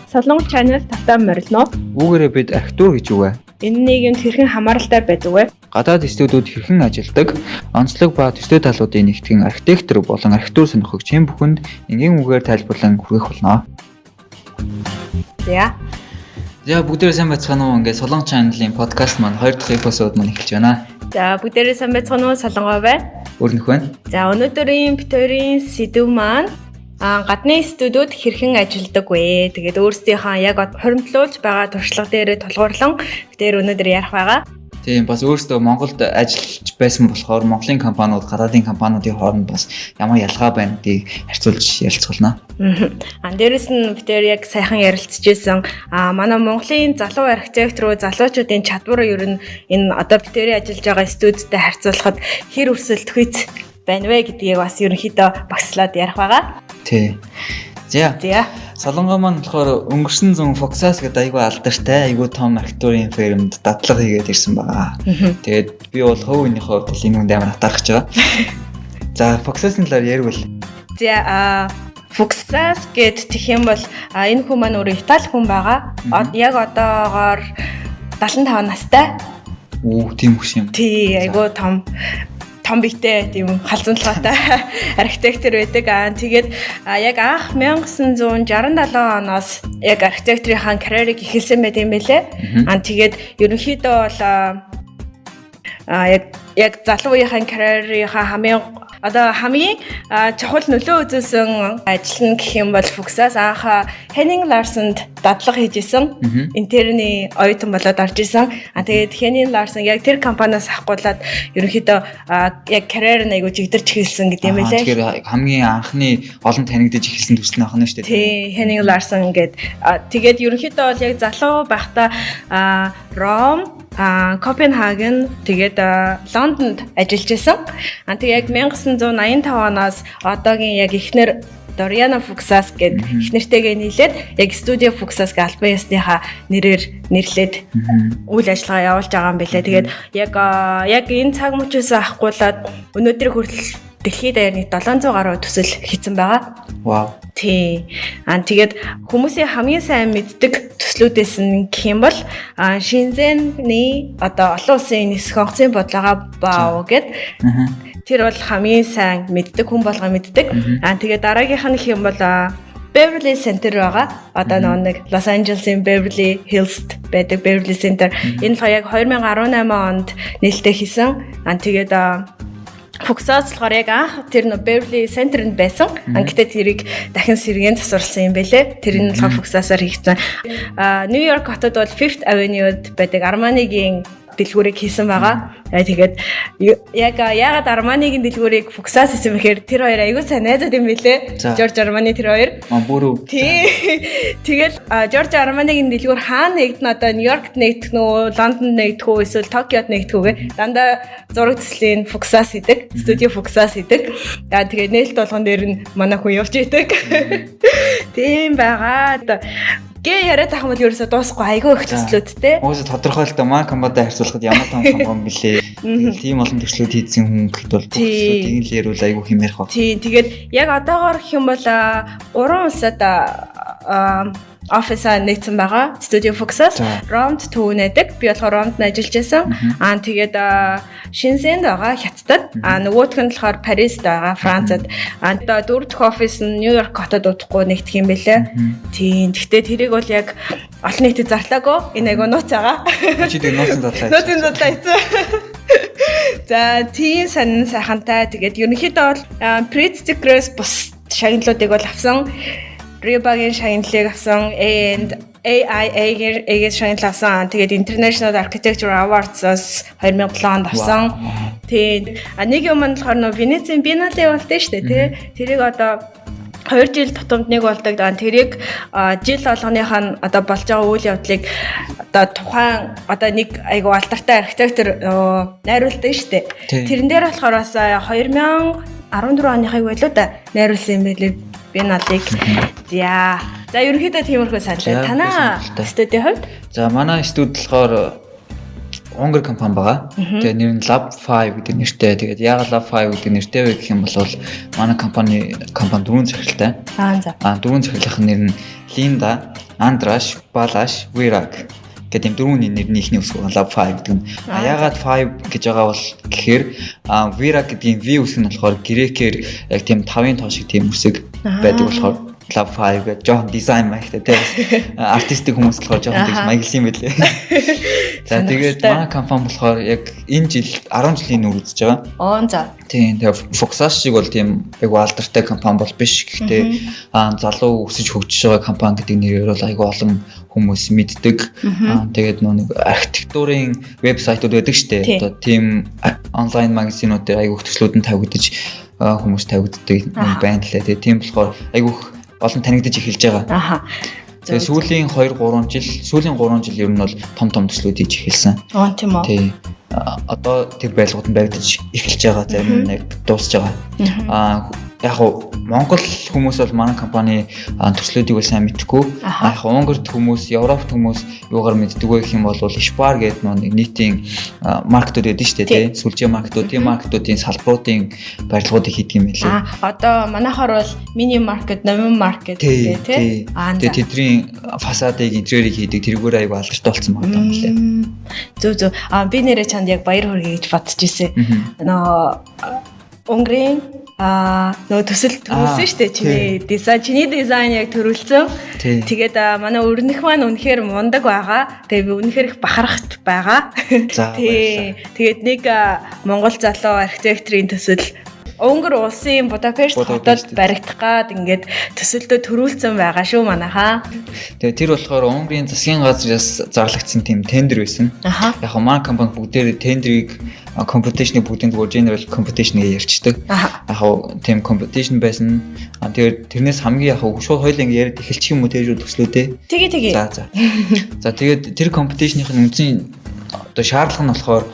Солонгос channel тавтай морилно. Үүгээрээ бид архитектур гэж юу вэ? Энэ нийгэмд хэрхэн хамааралтай байдаг вэ? Гадаад студиуд хэрхэн ажилладаг, онцлог ба төстэй талуудын нэгтгэн архитектор болон архитектур сонирхогч хэн бүхэнд энгийн үгээр тайлбарлан хүргэх болно. За. За, бүгдээрээ сайн байцгаана уу? Ингээд Солонго channel-ийн подкаст маань 2 дахь эпизод маань эхэлж байна. За, бүгдээрээ сайн байцгаана уу? Солонгоо байна. Өрнөх байна. За, өнөөдрийн бид хоёрын сэдэв маань гадны студиуд хэрхэн ажилладаг вэ? Тэгээд өөрсдийнхөө яг хуримтлуулж байгаа туршлага дээрээ тулгуурлан бид хоёр өнөөдөр ярих байгаа. Тийм, бас өөрсдөө Монголд ажиллаж байсан болохоор Монголын компаниуд, гадаадын компаниудын хооронд бас ямар ялгаа байна гэдгийг харьцуулж ярилцгаална. А дээрэс нь бид хоёр яг сайхан ярилцчихсэн. Манай Монголын залуу архитекторууд, залуучуудын чадвар ер нь энэ одоо бид хоёрын ажиллаж байгаа студидтэй харьцуулахад хэр өрсөлдөхүйц байна вэ гэдгийг бас ерөнхийдөө багслаад ярих байгаа. Тий. За. За. Солонгоо маань болохоор өнгөрсөн зун Fuksas гэдэг айгүй алдартай, айгүй том архитектурын firm д дадлага хийгээд ирсэн байгаа. Тэгээд би бол хувь хүний хувьд энэ хүнд амар атаархаж байгаа. За, Fuksas-ын талаар ярил. За, Fuksas гэд тэгэх юм бол энэ хүн маань өөрөө Итали хүн байгаа. Яг одоогоор 75 настай. Үү, тийм хүш юм. Тий, айгүй том биетэй, тийм халзан толгойтой архитектор байдаг. Тэгээд яг анх 1967 оноос яг архитекторынхаа карьерийг эхэлсэн байт юм байлээ. Тэгээд ерөнхийдөө бол яг залуу үеийн карьерийнхаа хамгийн одоо хамгийн чухал нөлөө үзүүлсэн ажил нь гэх юм бол Fuksas анх Henning Larsen-д дадлага хийж исэн. Intern ий оюутан болоод орж исэн. Тэгээд Henning Larsen яг тэр компаниас авахгуулаад ерөнхийдөө яг карьер нь айгуу жигдэрч эхэлсэн гэдэг юм байлээ. Тэгэхээр хамгийн анхны олон танигдаж эхэлсэн төсөл нь ахна шүү дээ. Тий, Henning Larsen гээд тэгээд ерөнхийдөө бол яг залуу байхдаа Ром, Копенгаген, тэгээд Лондонд ажиллаж исэн. Тэгээ яг 1985 оноос одоогийн яг эхнэр Дориана Fuksas гээд эхнэртэйгээ нийлээд яг Studio Fuksas гэх албан ёсныхаа нэрээр нэрлээд үйл ажиллагаа явуулж байгаа юм билээ. Тэгээд яг энэ цаг мөчөөс авахгуулаад өнөөдрийг хүртэл дэлхийд даяар нэг 700 гаруй төсөл хийсэн байгаа. Вау. Тий. Тэгээд хүмүүсийн хамгийн сайн мэддэг төслүүдээс нь гэх юм бол Шинзенний одоо олон улсын нисэх онгоцын бодлогоо Бао гэд тэр бол хамгийн сайн мэддэг, хүн болгон мэддэг. Тэгээд дараагийнх нь гэх юм бол Beverly Center байгаа. Одоо нөгөө нэг Лос Анжелесийн Beverly Hills байдаг Beverly Center. Энэ болохоор яг 2018 онд нээлттэй хийсэн. Тэгээд Fuksas болохоор яг анх тэр нөө Beverly Center-нд байсан. Гэтэ тэрийг дахин сэргээн засварласан юм байлээ. Тэр нь болохоор Fuksas-аар хийгдсэн. Нью Йорк хотод бол Fifth Avenue-д байдаг Armani-гийн дэлгүүрийг хийсэн байгаа. Тэгээд яг яагаад Armani-гийн дэлгүүрийг Fuksas хийсэн бэхээр тэр хоёр аягүй сайн найзууд юм билээ. Жорж Армани тэр хоёр. А, бүрүү. Тий. Тэгэл Жорж Арманигийн дэлгүүр хаана нэгдэн, одоо Нью-Йоркт нэгдэх нүү, Лондонд нэгдэх үү, эсвэл Токиод нэгдэх үү гэ. Дандаа зураг төслийн Fuksas хийдэг, студио Fuksas хийдэг. Тэгээд нээлт болгон дээр нь манай хүн явж идэг. Тийм байгаа. Гэ яриад ах юм бол ерөөсөө дуусахгүй, айгүй их төслүүдтэй. Уусаа тодорхой л да, маа компанитай харьцуулахад ямар том компани блээ. Тэгэл тийм олон төслүүд хийсэн хүн гэхэд бол бүх төслүүдийг л яриул айгүй хэм ярих ба. Тийм, тэгээд яг одоогоор гэх юм бол гурван улсад офисаа нээсэн байгаа. Studio Fuksas Ромд төвнэдэг. Би болохоор Ромд ажиллаж байсан. Тэгээд Шинзэнд байгаа, Хятадд. Нөгөөх нь болохоор Парист байгаа, Францад. Одоо дөрөв дэх офис нь Нью-Йорк хотод удахгүй нэгдэх юм бэлээ. Тийм. Гэхдээ тэрийг бол яг олон нийтэд зарлаагүй. Энэ айгу нууц байгаа. Чи тэг нууцын задлаа. Нууцын задлаа хийсэн. За, тийм сонин сайхантай. Тэгээд ерөнхийдөө бол Pritzker-ээс бус шагналуудыг бол авсан. RIBA-гийн шагналыг авсан, A and AIA-гийн A-гийн шагнал авсан. Тэгээд International Architecture Awards-аас 2007 онд авсан. Тийм. Нэг юм нь болохоор нөө Венецийн Биеннале болтой шүү дээ, тий. Тэрийг одоо 2 жил тутамд нэг болдог. Тэрийг жил болгоных нь одоо болж байгаа үйл явдлыг одоо тухайн одоо нэг айгу алдартай архитектор найруулдаг шүү дээ. Тэрэн дээр болохоор бас 2014 оныхыг байлуу да найруулсан юм байлээ Биенналыг. За. За, ерөнхийдөө тиймэрхүү саналаа. Танаа студийн хувьд? За, манай студи болохоор Унгар компани байгаа. Тэгээ нэр нь Lab 5 гэдэг нэртэй. Тэгээд яагаад Lab 5 гэдэг нэртэй вэ гэх юм бол манай компани дөрвөн захиралтай. Аа за. Дөрвөн захирлынх нь нэр нь Линда, Андраш, Балаш, Вираг гэдэг юм дөрвөн нэрний эхний үсэг байгаа Lab 5 гэдэг нь. А яагаад 5 гэж байгаа бол гэхээр Вираг гэдгийн V үсэг нь болохоор грекээр яг тийм 5-ын тоо шиг тийм үсэг байдаг болохоор Lab 5 гэж жоохон дизайн маягтай тийм artistic хүмүүс болохоор жоохон тэгж маягласан юм билээ. За тэгээд манай компани болохоор яг энэ жил 10 жилийн нүүр үзэж байгаа. Оо за. Тийм, тэгээ Fuksas шиг бол тийм айгу алдартай компани бол биш. Гэхдээ залуу өсөж хөгжиж байгаа компани гэдэг нэрээр бол айгу олон хүмүүс мэддэг. Тэгээд нөө нэг архитектурын вебсайтууд байдаг шүү дээ. Одоо тийм онлайн магазинууд дээр айгу төслүүд нь тавигдаж, хүмүүс тавигддаг юм байна лээ. Тэгээд тийм болохоор айгу олон танигдаж эхэлж байгаа. Тэгээ сүүлийн 2 3 жил, сүүлийн 3 жил ер нь бол том том төслүүд хийж эхэлсэн. Аа, тийм үү. Тий. Одоо тэр барилгууд нь баригдаж эхэлж байгаа. Зарим нь яг дуусж байгаа. Яг уу Монгол хүмүүс бол манай компани төслүүдийг бол сайн мэдэхгүй. Яг Унгарт хүмүүс, Европт хүмүүс юугаар мэддэг вэ гэх юм бол Spar гэдэг нэг нийтийн маркетууд байдаг шүү дээ, тий. Сүлжээ маркетууд, тийм маркетуудын салбаруудын барилгуудыг хийдэг юм билээ. Одоо манайхаар бол мини маркет, номин маркет гэх тий. Тэгээ тэдний фасадыг, интерьерийг хийдэг, тэрүүгээр аягүй алдартай болсон байгаа юм билээ. Зөв зөв. Би нэрээ чанд яг баяр хүргэе гэж бодож ирсэн. Нөгөө Унгарын нөгөө төсөл төрүүлсэн шүү дээ, чиний дизайн, чиний дизайн яг төрүүлсэн. Тэгээд манай өрнөх маань үнэхээр мундаг байгаа. Тэгээд би үнэхээр их бахархаж байгаа. Тий. Тэгээд нэг Монгол залуу архитекторын төсөл Унгар улсын Будапешт хотод баригдах гад ингээд төсөлдөө төрүүлсэн байгаа шүү манайхаа. Тэгээ тэр болохоор Унгарын засгийн газраас зарлагдсан тийм тендер байсан. Яг нь манай компани бүгдээр тендерийг competition-ыг бүгдийн зүгээр general competition гэж ярьцдаг. Яг нь тийм competition байсан. Тэгээд тэрнээс хамгийн яг шууд хоёул ингэ яриад эхэлчих юм уу тэр төслүүдээ. Тэгээ тэгээ. За за. За тэгээд тэр competition-ийн үндсэн одоо шаардлага нь болохоор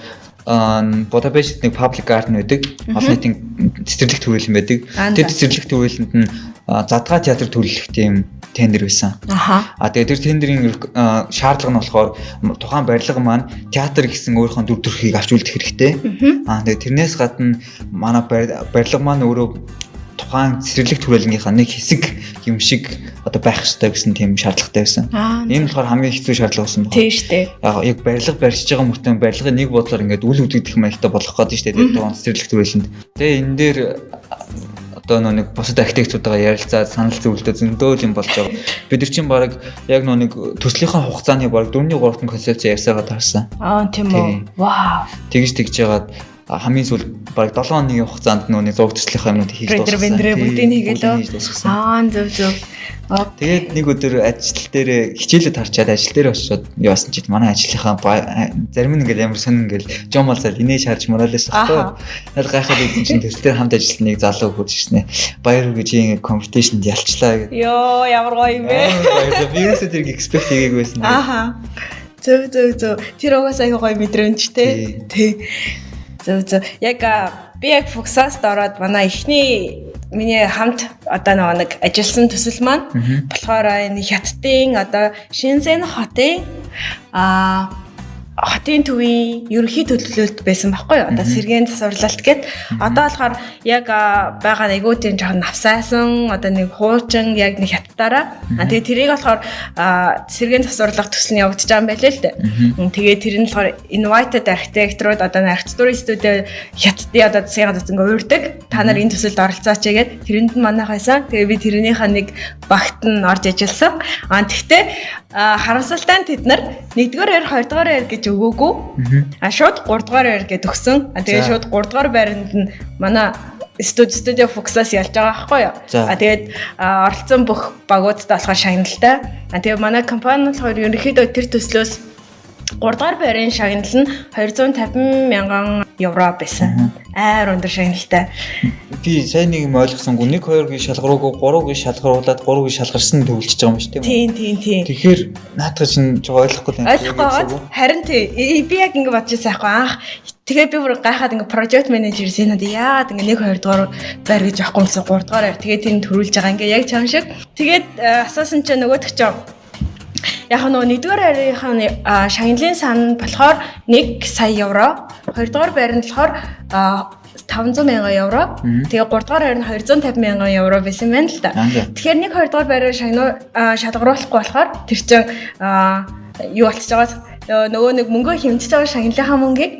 Будапешт нэг public garden байдаг. Олон нийтийн цэцэрлэг төрөлн байдаг. Тэр цэцэрлэг төрөлөнд нь задгаа театр төрлөх тийм тендер байсан. Тэгээд тэр тендерийн шаардлага нь болохоор тухайн барилга маань театр гэсэн өөрийнхөө дүр төрхийг авч үлдэх хэрэгтэй. Тэгээд тэрнээс гадна манай барилга маань өөрөө тухайн цэцэрлэг төрөлнгийнхаа нэг хэсэг юм шиг одоо байх ёстой гэсэн тийм шаардлагатай байсан. Энэ болохоор хамгийн хэцүү шаардлага байсан байна. Тийм шүү дээ. Яг барилга барьж байгаа мөртөө барилгын нэг бодлоор ингээд үл үзэгдэх маягтай болох гээд шүү дээ. Тэр цэцэрлэг төрөлөнд. Тэгээ энэ дээр одоо нэг бусад архитектуудаа ярилцаад санал зөвлөлтөө зөндөө юм болж байгаа. Бид нар чинь баг яг нэг төслийнхаа хугацааны баг 4-3 концепц ярьсагаа таарсан. Аа, тийм үү. Вау. Тэгж жагаад хамгийн сүүлд баг 7 хоногийн хугацаанд нүуний зураг төслийнхаа юмнууд хийж дуусгасан. Бэндрээ бүгдийг хийгэлөө. Аа, зөв зөв. Тэгээд нэг өдөр ажил дээр хичээлээ тарчаад ажил дээр очиод яасан чи манай ажлынхаа зарим нь ингээл ямар сонин ингээл жомол зал инээ шаарч моралээс баггүй. Тэгэл гайхаад үзсэн чинь төсөл дээр хамт ажилласан нэг залуу хурж ирсэн. Баяр хүргэе, чи ингээ competition-д ялчлаа гэдэг. Йоо, ямар гоё юм бэ. Баярлалаа. Би юусоо тэрийг expect хийгээгүй байсан. Ааха. Зөв зөв зөв. Тэр угаасаа айгүй гоё мэдрэмж те. Тий. Зөв зөв. Яг би яг Fuksas-д ороод манай эхний миний хамт одоо нэг ажилласан төсөл маань болохоор энэ Хятадын одоо Шинзен хотын хотын төвийн ерөнхий төлөвлөлт байсан байхгүй юу? Одоо сэргээн засварлалт гэд. Одоо болохоор яг байгаа айгуу тийм жоохон навсайсан одоо нэг хуучин яг нэг хятадаараа. Тэгээ тэрийг болохоор сэргээн засварлах төсөл нь явагдаж байгаа юм байлээ л дээ. Тэгээ тэр нь болохоор invited архитекторууд одоо архитектурын студио Хятадын одоо засгийн газар ингээ уурдаг. Та нар энэ төсөлд оролцооч гээд тэрэнд нь манайх байсан. Тэгээ би тэрнийхээ нэг багт нь орж ажилласан. Тэгтээ харамсалтай нь тэд нар 1-р байр, 2-р байр гэж өгөөгүй. Шууд 3-р байр гэж өгсөн. Тэгээ шууд 3-р байранд нь манай студио Fuksas ялж байгаа байхгүй юу? Тэгээд оролцсон бүх багуудтай болохоор шагналтай. Тэгээ манай компани болохоор ерөнхийдөө тэр төслөөс 3-р байрын шагнал нь 250 мянган евро байсан. Амар өндөр шагналтай. Би сайн нэг юм ойлгосонгүй. 1 2 гэж шалгаруугүй 3 гэж шалгаруулад 3 гэж шалгарсан төвлөж байгаа юм шүү, тийм үү? Тийм. Тэгэхээр наадах чинь жоо ойлгохгүй л байна. Ойлгохгүй байгаад харин тий. Би яг ингэ бодож байсан байхгүй анх. Тэгээ би бүр гайхаад ингээ project manager-с энэ яагаад ингээ 1 2 дугаар байр гэж авахгүй юмсан 3 дугаар байр. Тэгээ тэр нь төрүүлж байгаа ингээ яг чам шиг. Тэгээд асуусан чинь нөгөөх чинь Яг нөгөө нэгдүгээр байрынхаа шагналын сан болохоор 1 сая евро, хоёрдугаар байр нь болохоор 500 мянган евро. Тэгээ гуравдугаар байр нь 250 мянган евро байсан байна л да. Тэгэхээр нэг хоёрдугаар байраар шалгаруулахгүй болохоор тэр чин юу болчихж байгаа, нөгөө нэг мөнгөө хэмжиж байгаа шагналынхаа мөнгийг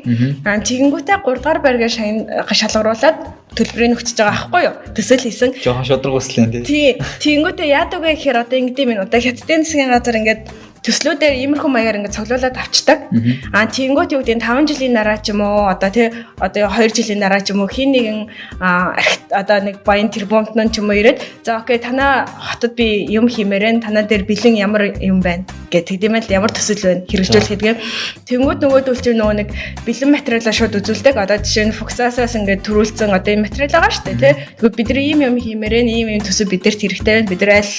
тэгэнгүүтээ 3 дугаар байргаа шалгаруулад төлбөрийг өгчөж байгаа байхгүй юу? Төсөл хийсэн. Жохон шудраг услын тий. Тий. Тэгэнгүүтээ яадаг вэ гэхээр одоо ингэдэм юм. Одоо Хятадын засгийн газар ингээд төслүүдээр иймэрхүү маягаар ингээд цуглуулад авчдаг. Аа тэгэнгүүт юу гэдэг нь 5 жилийн дараа ч юм уу, одоо тий, одоо 2 жилийн дараа ч юм уу, хин нэгэн одоо нэг баян тэрбумтан ч юм уу ирээд, за okay, танаа хотод би юм хиймээрэн, танаа дээр бэлэн ямар юм байна гэх тийм л, ямар төсөл байна хэрэгжүүлэх гэдгээ. Тэнгүүд нөгөөдөл чинь нөгөө нэг бэлэн материалаа шууд үзүүлдэг. Одоо жишээ нь Fuksas-аас ингээд төрүүлсэн одоо энэ материал байгаа шүү дээ, тий. Тэгвэл бид нар ийм юм хиймээрэн, ийм ийм төсөл бидэрт хэрэгтэй байна. Бид нар аль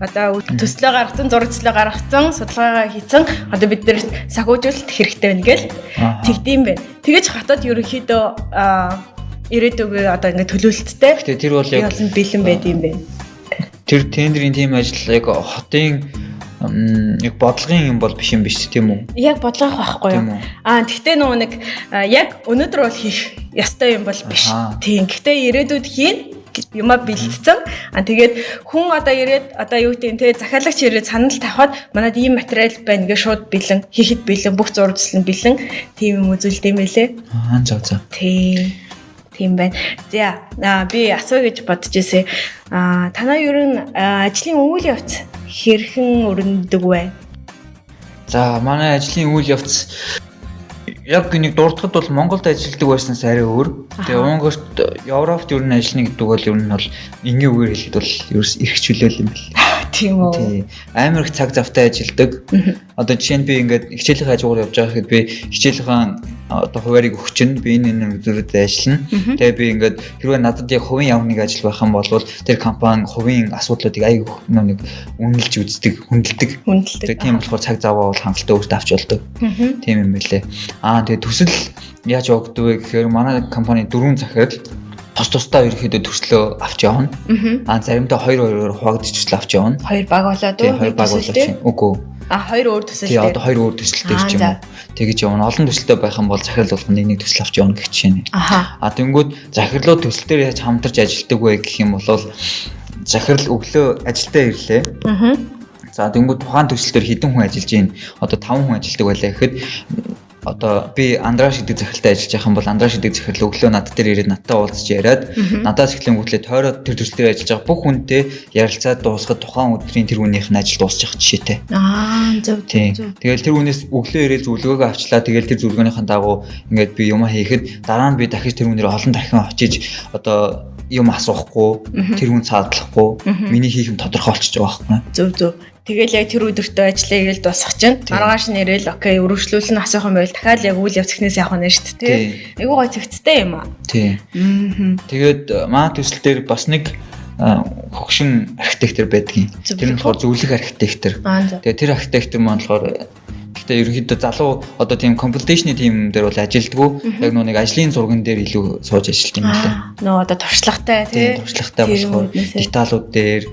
одоо төслөө гаргацсан, зураг төслөө гаргацсан, судалгаагаа хийцэн, одоо бид нар санхүүжүүлэлт хэрэгтэй байна гэл тэгдэм байх. Тэгэж хотод ерөнхийдөө ирээдүгөө одоо ингээд төлөөлөлттэй. Гэтэ тэр бол яг бэлэн байд юм байна. Тэр тендерийн тийм ажил яг хотын яг бодлогын юм бол биш юм биш, тийм үү? Яг бодлого байхгүй юу? Аа тэгтээ нөгөө нэг яг өнөөдөр бол хийх ёстой юм бол биш. Тийм. Гэтэ ирээдүйд хийн юмаа бэлтцэн. А тэгээд хүн одоо ирээд, одоо юу гэдэг нь те, захиалагч ирээд санал тавихад манад ийм материал байна гэж шууд бэлэн, хийхэд бэлэн, бүх зураг төсөл нь бэлэн, тийм юм үзүүлд юм байлээ. Аа за за. Тийм. Тийм байна. За би асууя гэж бодож ирсэн. Аа танаа ер нь ажлын үйл явц хэрхэн өрнөдөг вэ? За, манай ажлын үйл явц яг нэг дурдахад бол Монголд ажилладаг байснаас арай өөр. Тэгээ Унгарт, Европт ер нь ажиллана гэдэг бол ер нь бол энгийн үгээр хэлэхэд бол ерөөс эрх чөлөөл юм бэл. Тийм үү. Тий. Амар их цаг завтай ажилладаг. Одоо жишээ нь би ингээд хичээлийн хажуугаар явж байгаа гэхэд би хичээлийнхаа одоо хуваарийг өгчин, би энэ энэ зүйлүүдэд ажиллана. Тэгээ би ингээд хэрвээ надад яг хувийн ямар нэг ажил байх юм бол тэр компани хувийн асуудлуудыг аяг нэг үнэлж үздэг, хүндэлдэг. Хүндэлдэг. Тэгээ тийм болохоор цаг заваа бол хангалттай өөртөө авч болдог. Тийм юм байлээ. Аа тэгээ төсөл яаж явагддаг вэ гэхээр манай компани 4 захирал тус тусдаа ерөнхийдөө төслөө авч явна. Аа заримдаа хоёр хоёроор хуваагдчих төсөл авч явна. Хоёр баг болоод уу? Хоёр баг болоод чинь. Үгүй. А хоёр өөр төсөл дээр. Одоо хоёр өөр төсөл дээр ч юм уу. Тэгэж явна. Олон төсөлтэй байх юм бол захирал болгоно нэг нэг төсөл авч явна гэх жишээ нэ. А тэнгүүд захирлууд төсөл дээр яаж хамтарч ажилладаг вэ гэх юм бол захирал өглөө ажилдаа ирлээ. За тэнгүүд тухайн төсөл дээр хэдэн хүн ажиллаж байна? Одоо 5 хүн ажилладаг байлаа гэхэд одоо би Андраш гэдэг захиралтай ажиллаж байх юм бол Андраш гэдэг захирал өглөө над дээр ирээд надтай уулзч яриад, надаас эхлэнгүүтлээ тойроод тэр төсөл дээр ажиллаж байгаа бүх хүнтэй ярилцаад дуусахад тухайн өдрийн тэр хүнийх нь ажил дуусчих жишээтэй. Аа зөв зөв. Тэгэл тэр хүнээс өглөө ирээд зөвлөгөөгөө авчлаа. Тэгэл тэр зөвлөгөөнийхэн дагуу ингээд би юм хийхэд дараа нь би дахиж тэр хүнээр олон дахин очиж одоо юм асуухгүй, тэр хүн цаадлахгүй, миний хийх юм тодорхой болчихж байгаа байхгүй. Зөв зөв. Тэгэл яг тэр өдөртөө ажиллая гээл дуусгах чинь. Маргааш нэрэл окей, өргөжлүүлэн асуух юм байл дахиад яг үйл явц эхнээс явах нь шүү дээ. Айгуу гой цэгцтэй юм аа. Тий. Тэгээд манай төсөл дээр бас нэг хөгшин архитектор байдгийн. Тэр нь болохоор зөвлөх архитектор. Тэгээд тэр архитектор маань болохоор гэхдээ ерөнхийдөө залуу одоо тийм computational team дээр бол ажилдгүй. Яг нөө нэг ажлын зурган дээр илүү сууж ажилладаг юм байна. Нөө одоо туршлагатай тий. Туршлагатай болохоор деталууд дээр,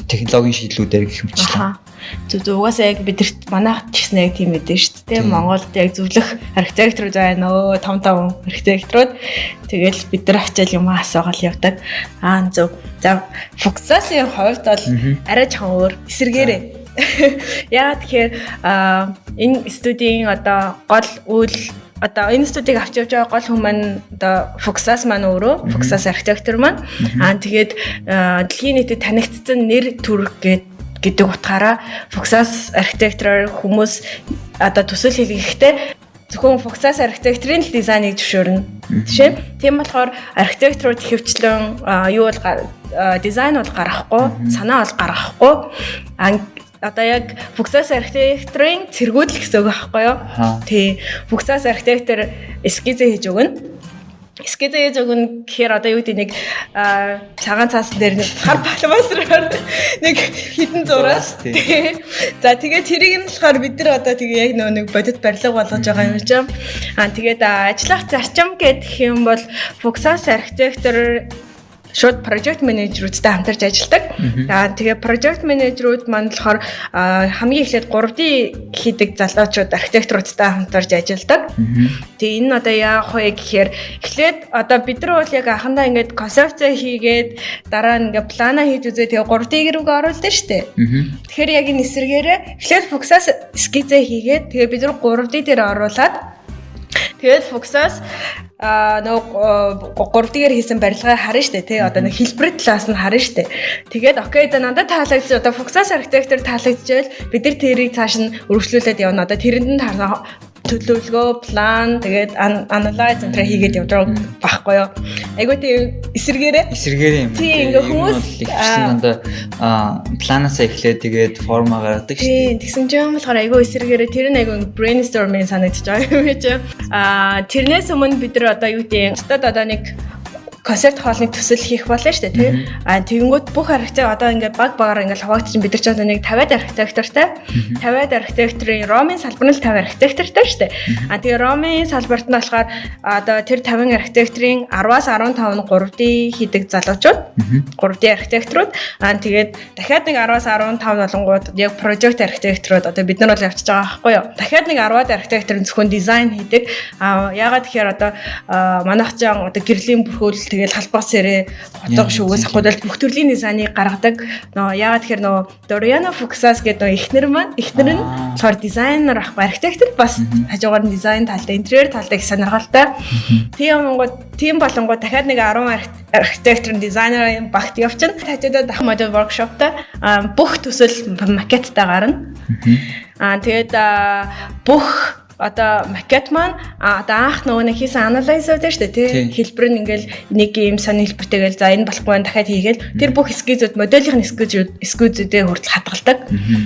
технологийн шийдлүүдээр гэх мэтчлэн. Зөв зөв, угаасаа яг бидэрт манайх ч гэсэн яг тийм мэдэн шүү дээ. Монголд яг зөвлөх архитекторууд байна өө, том том архитекторууд. Тэгэл бид нар ачаал юм асуугаал явдаг. Аа зөв. За Fuksas-ын хувьд бол арай жоохон өөр, эсэргээрээ. Яагаад тэгэхээр энэ студийн одоо гол үйл, одоо энэ студийг авч явж байгаа гол хүн маань одоо Fuksas маань өөрөө, Fuksas архитектор маань. Аа тэгээд дэлхийн нийтэд танигдсан нэр төр гэдэг утгаараа Fuksas архитектороор хүмүүс одоо төсөл хийхдээ зөвхөн Fuksas архитекторын л дизайныг зөвшөөрнө. Жишээ. Тийм болохоор архитекторууд ихэвчлэн юу бол дизайн бол гаргахгүй, санаа бол гаргахгүй. Одоо яг Fuksas архитекторын цэргүүд л гэсэн үг байхгүй юу? Тий. Fuksas архитектор эскизээ хийж өгнө. Эскизээ хийж өгнө гэхээр одоо юу гэдэг нэг цагаан цаасан дээр нэг хар палмасраар нэг хідэн зураас. Тий. За тэгээд тэрийг нь болохоор бид нар одоо тэгээ яг нөө нэг бодит барилга болгож байгаа юм чинь. Аа тэгээд ажиллах зарчим гэх юм бол Fuksas архитектор Шууд project manager-үүдтэй хамтарч ажилладаг. Аа, тэгээ project manager-үүд маань болохоор хамгийн эхлээд 3D хийдэг залуучууд, архитекторуудтай хамтарч ажилладаг. Тэгээ энэ нь одоо яах вэ гэхээр эхлээд одоо бид нар бол яг анхандаа ингээд концепц хийгээд, дараа нь ингээд плана хийж үзээ, тэгээ 3D рүүгээ оруулдаг шүү дээ. Тэгэхээр яг энэ эсрэгээрээ эхлээд Fuxas эскизээ хийгээд, тэгээ бид нар 3D дээр оруулаад, тэгээд Fuxas нөгөө 3D-гээр хийсэн барилгаа харна штэ, тий, одоо нэг хэлбэр талаас нь харна штэ. Тэгээд okay, за, надад таалагдчих, одоо Fuxas архитектор таалагдчихвал бид нар тэрийг цааш нь өргөжлүүлээд явна. Одоо тэрэнд нь харна, төлөвлөгөө, план, тэгээд analyze энэ хийгээд явж байгаа байхгүй юу. Айгуу тийм эсэргээрээ. Эсэргээрээ юм. Тийм, ингээ хүмүүс ихсэн дандаа планаасаа эхлээд тэгээд форма гаргадаг шүү дээ. Тийм, тэгсэн чинь болохоор айгуу эсэргээрээ тэр нь айгуу brainstorming санагдаж байгаа юм чи. Тэрнээс өмнө бид нар одоо юу гэдэг, стад одоо нэг концерт хоолны төсөл хийх болно шүү дээ, тий. А тэгэнгүүт бүх архитект одоо ингээд баг багаар ингээд хуваагдчих, бид нар ч одоо нэг 50-аад архитектортай. 50-аад архитекторын Ромын салбар нь л 50 архитектортай шүү дээ. А тэгээ Ромын салбарт нь болохоор одоо тэр 50 архитекторын 10-аас 15 нь 3D хийдэг залуучууд, 3D архитекторууд. А тэгээд дахиад нэг 10-аас 15 болонгууд яг project архитекторууд, одоо бид нар бол явчихж байгаа байхгүй юу. Дахиад нэг 10-аад архитектор нь зөвхөн дизайн хийдэг. А яагаад тэгэхээр одоо манайх ч одоо гэрлийн бүрхүүл, тэгэл халбаа сэрэ хотго шүгээс ахгүйдэл бүх төрлийн дизайныг гаргадаг. Нөгөө яагаад тэгэхээр нөгөө Doriano Fuksas гэдэг нөгөө эхнэр маань, эхнэр нь болохоор дизайнер ахгүй, архитектор, бас хажуугаар нь дизайн талтай, интерьер талтай их сонирхолтой. Тийм болонгууд, тийм болонгууд дахиад нэг 10 архитектор, дизайнерын багт явчихна. Хажуудаа дах model workshop-тай бүх төсөл макеттай гарна. Аа, тэгээд бүх одоо макет маань одоо анх нөгөө нэг хийсэн analyze байдаг шүү дээ, тий, хэлбэр нь ингээл нэг юм сони хэлбэртэйгээл, за, энэ болохгүй байна, дахиад хийгээл тэр бүх эскизүүд, моделийн эскизүүдээ хүртэл хадгалдаг.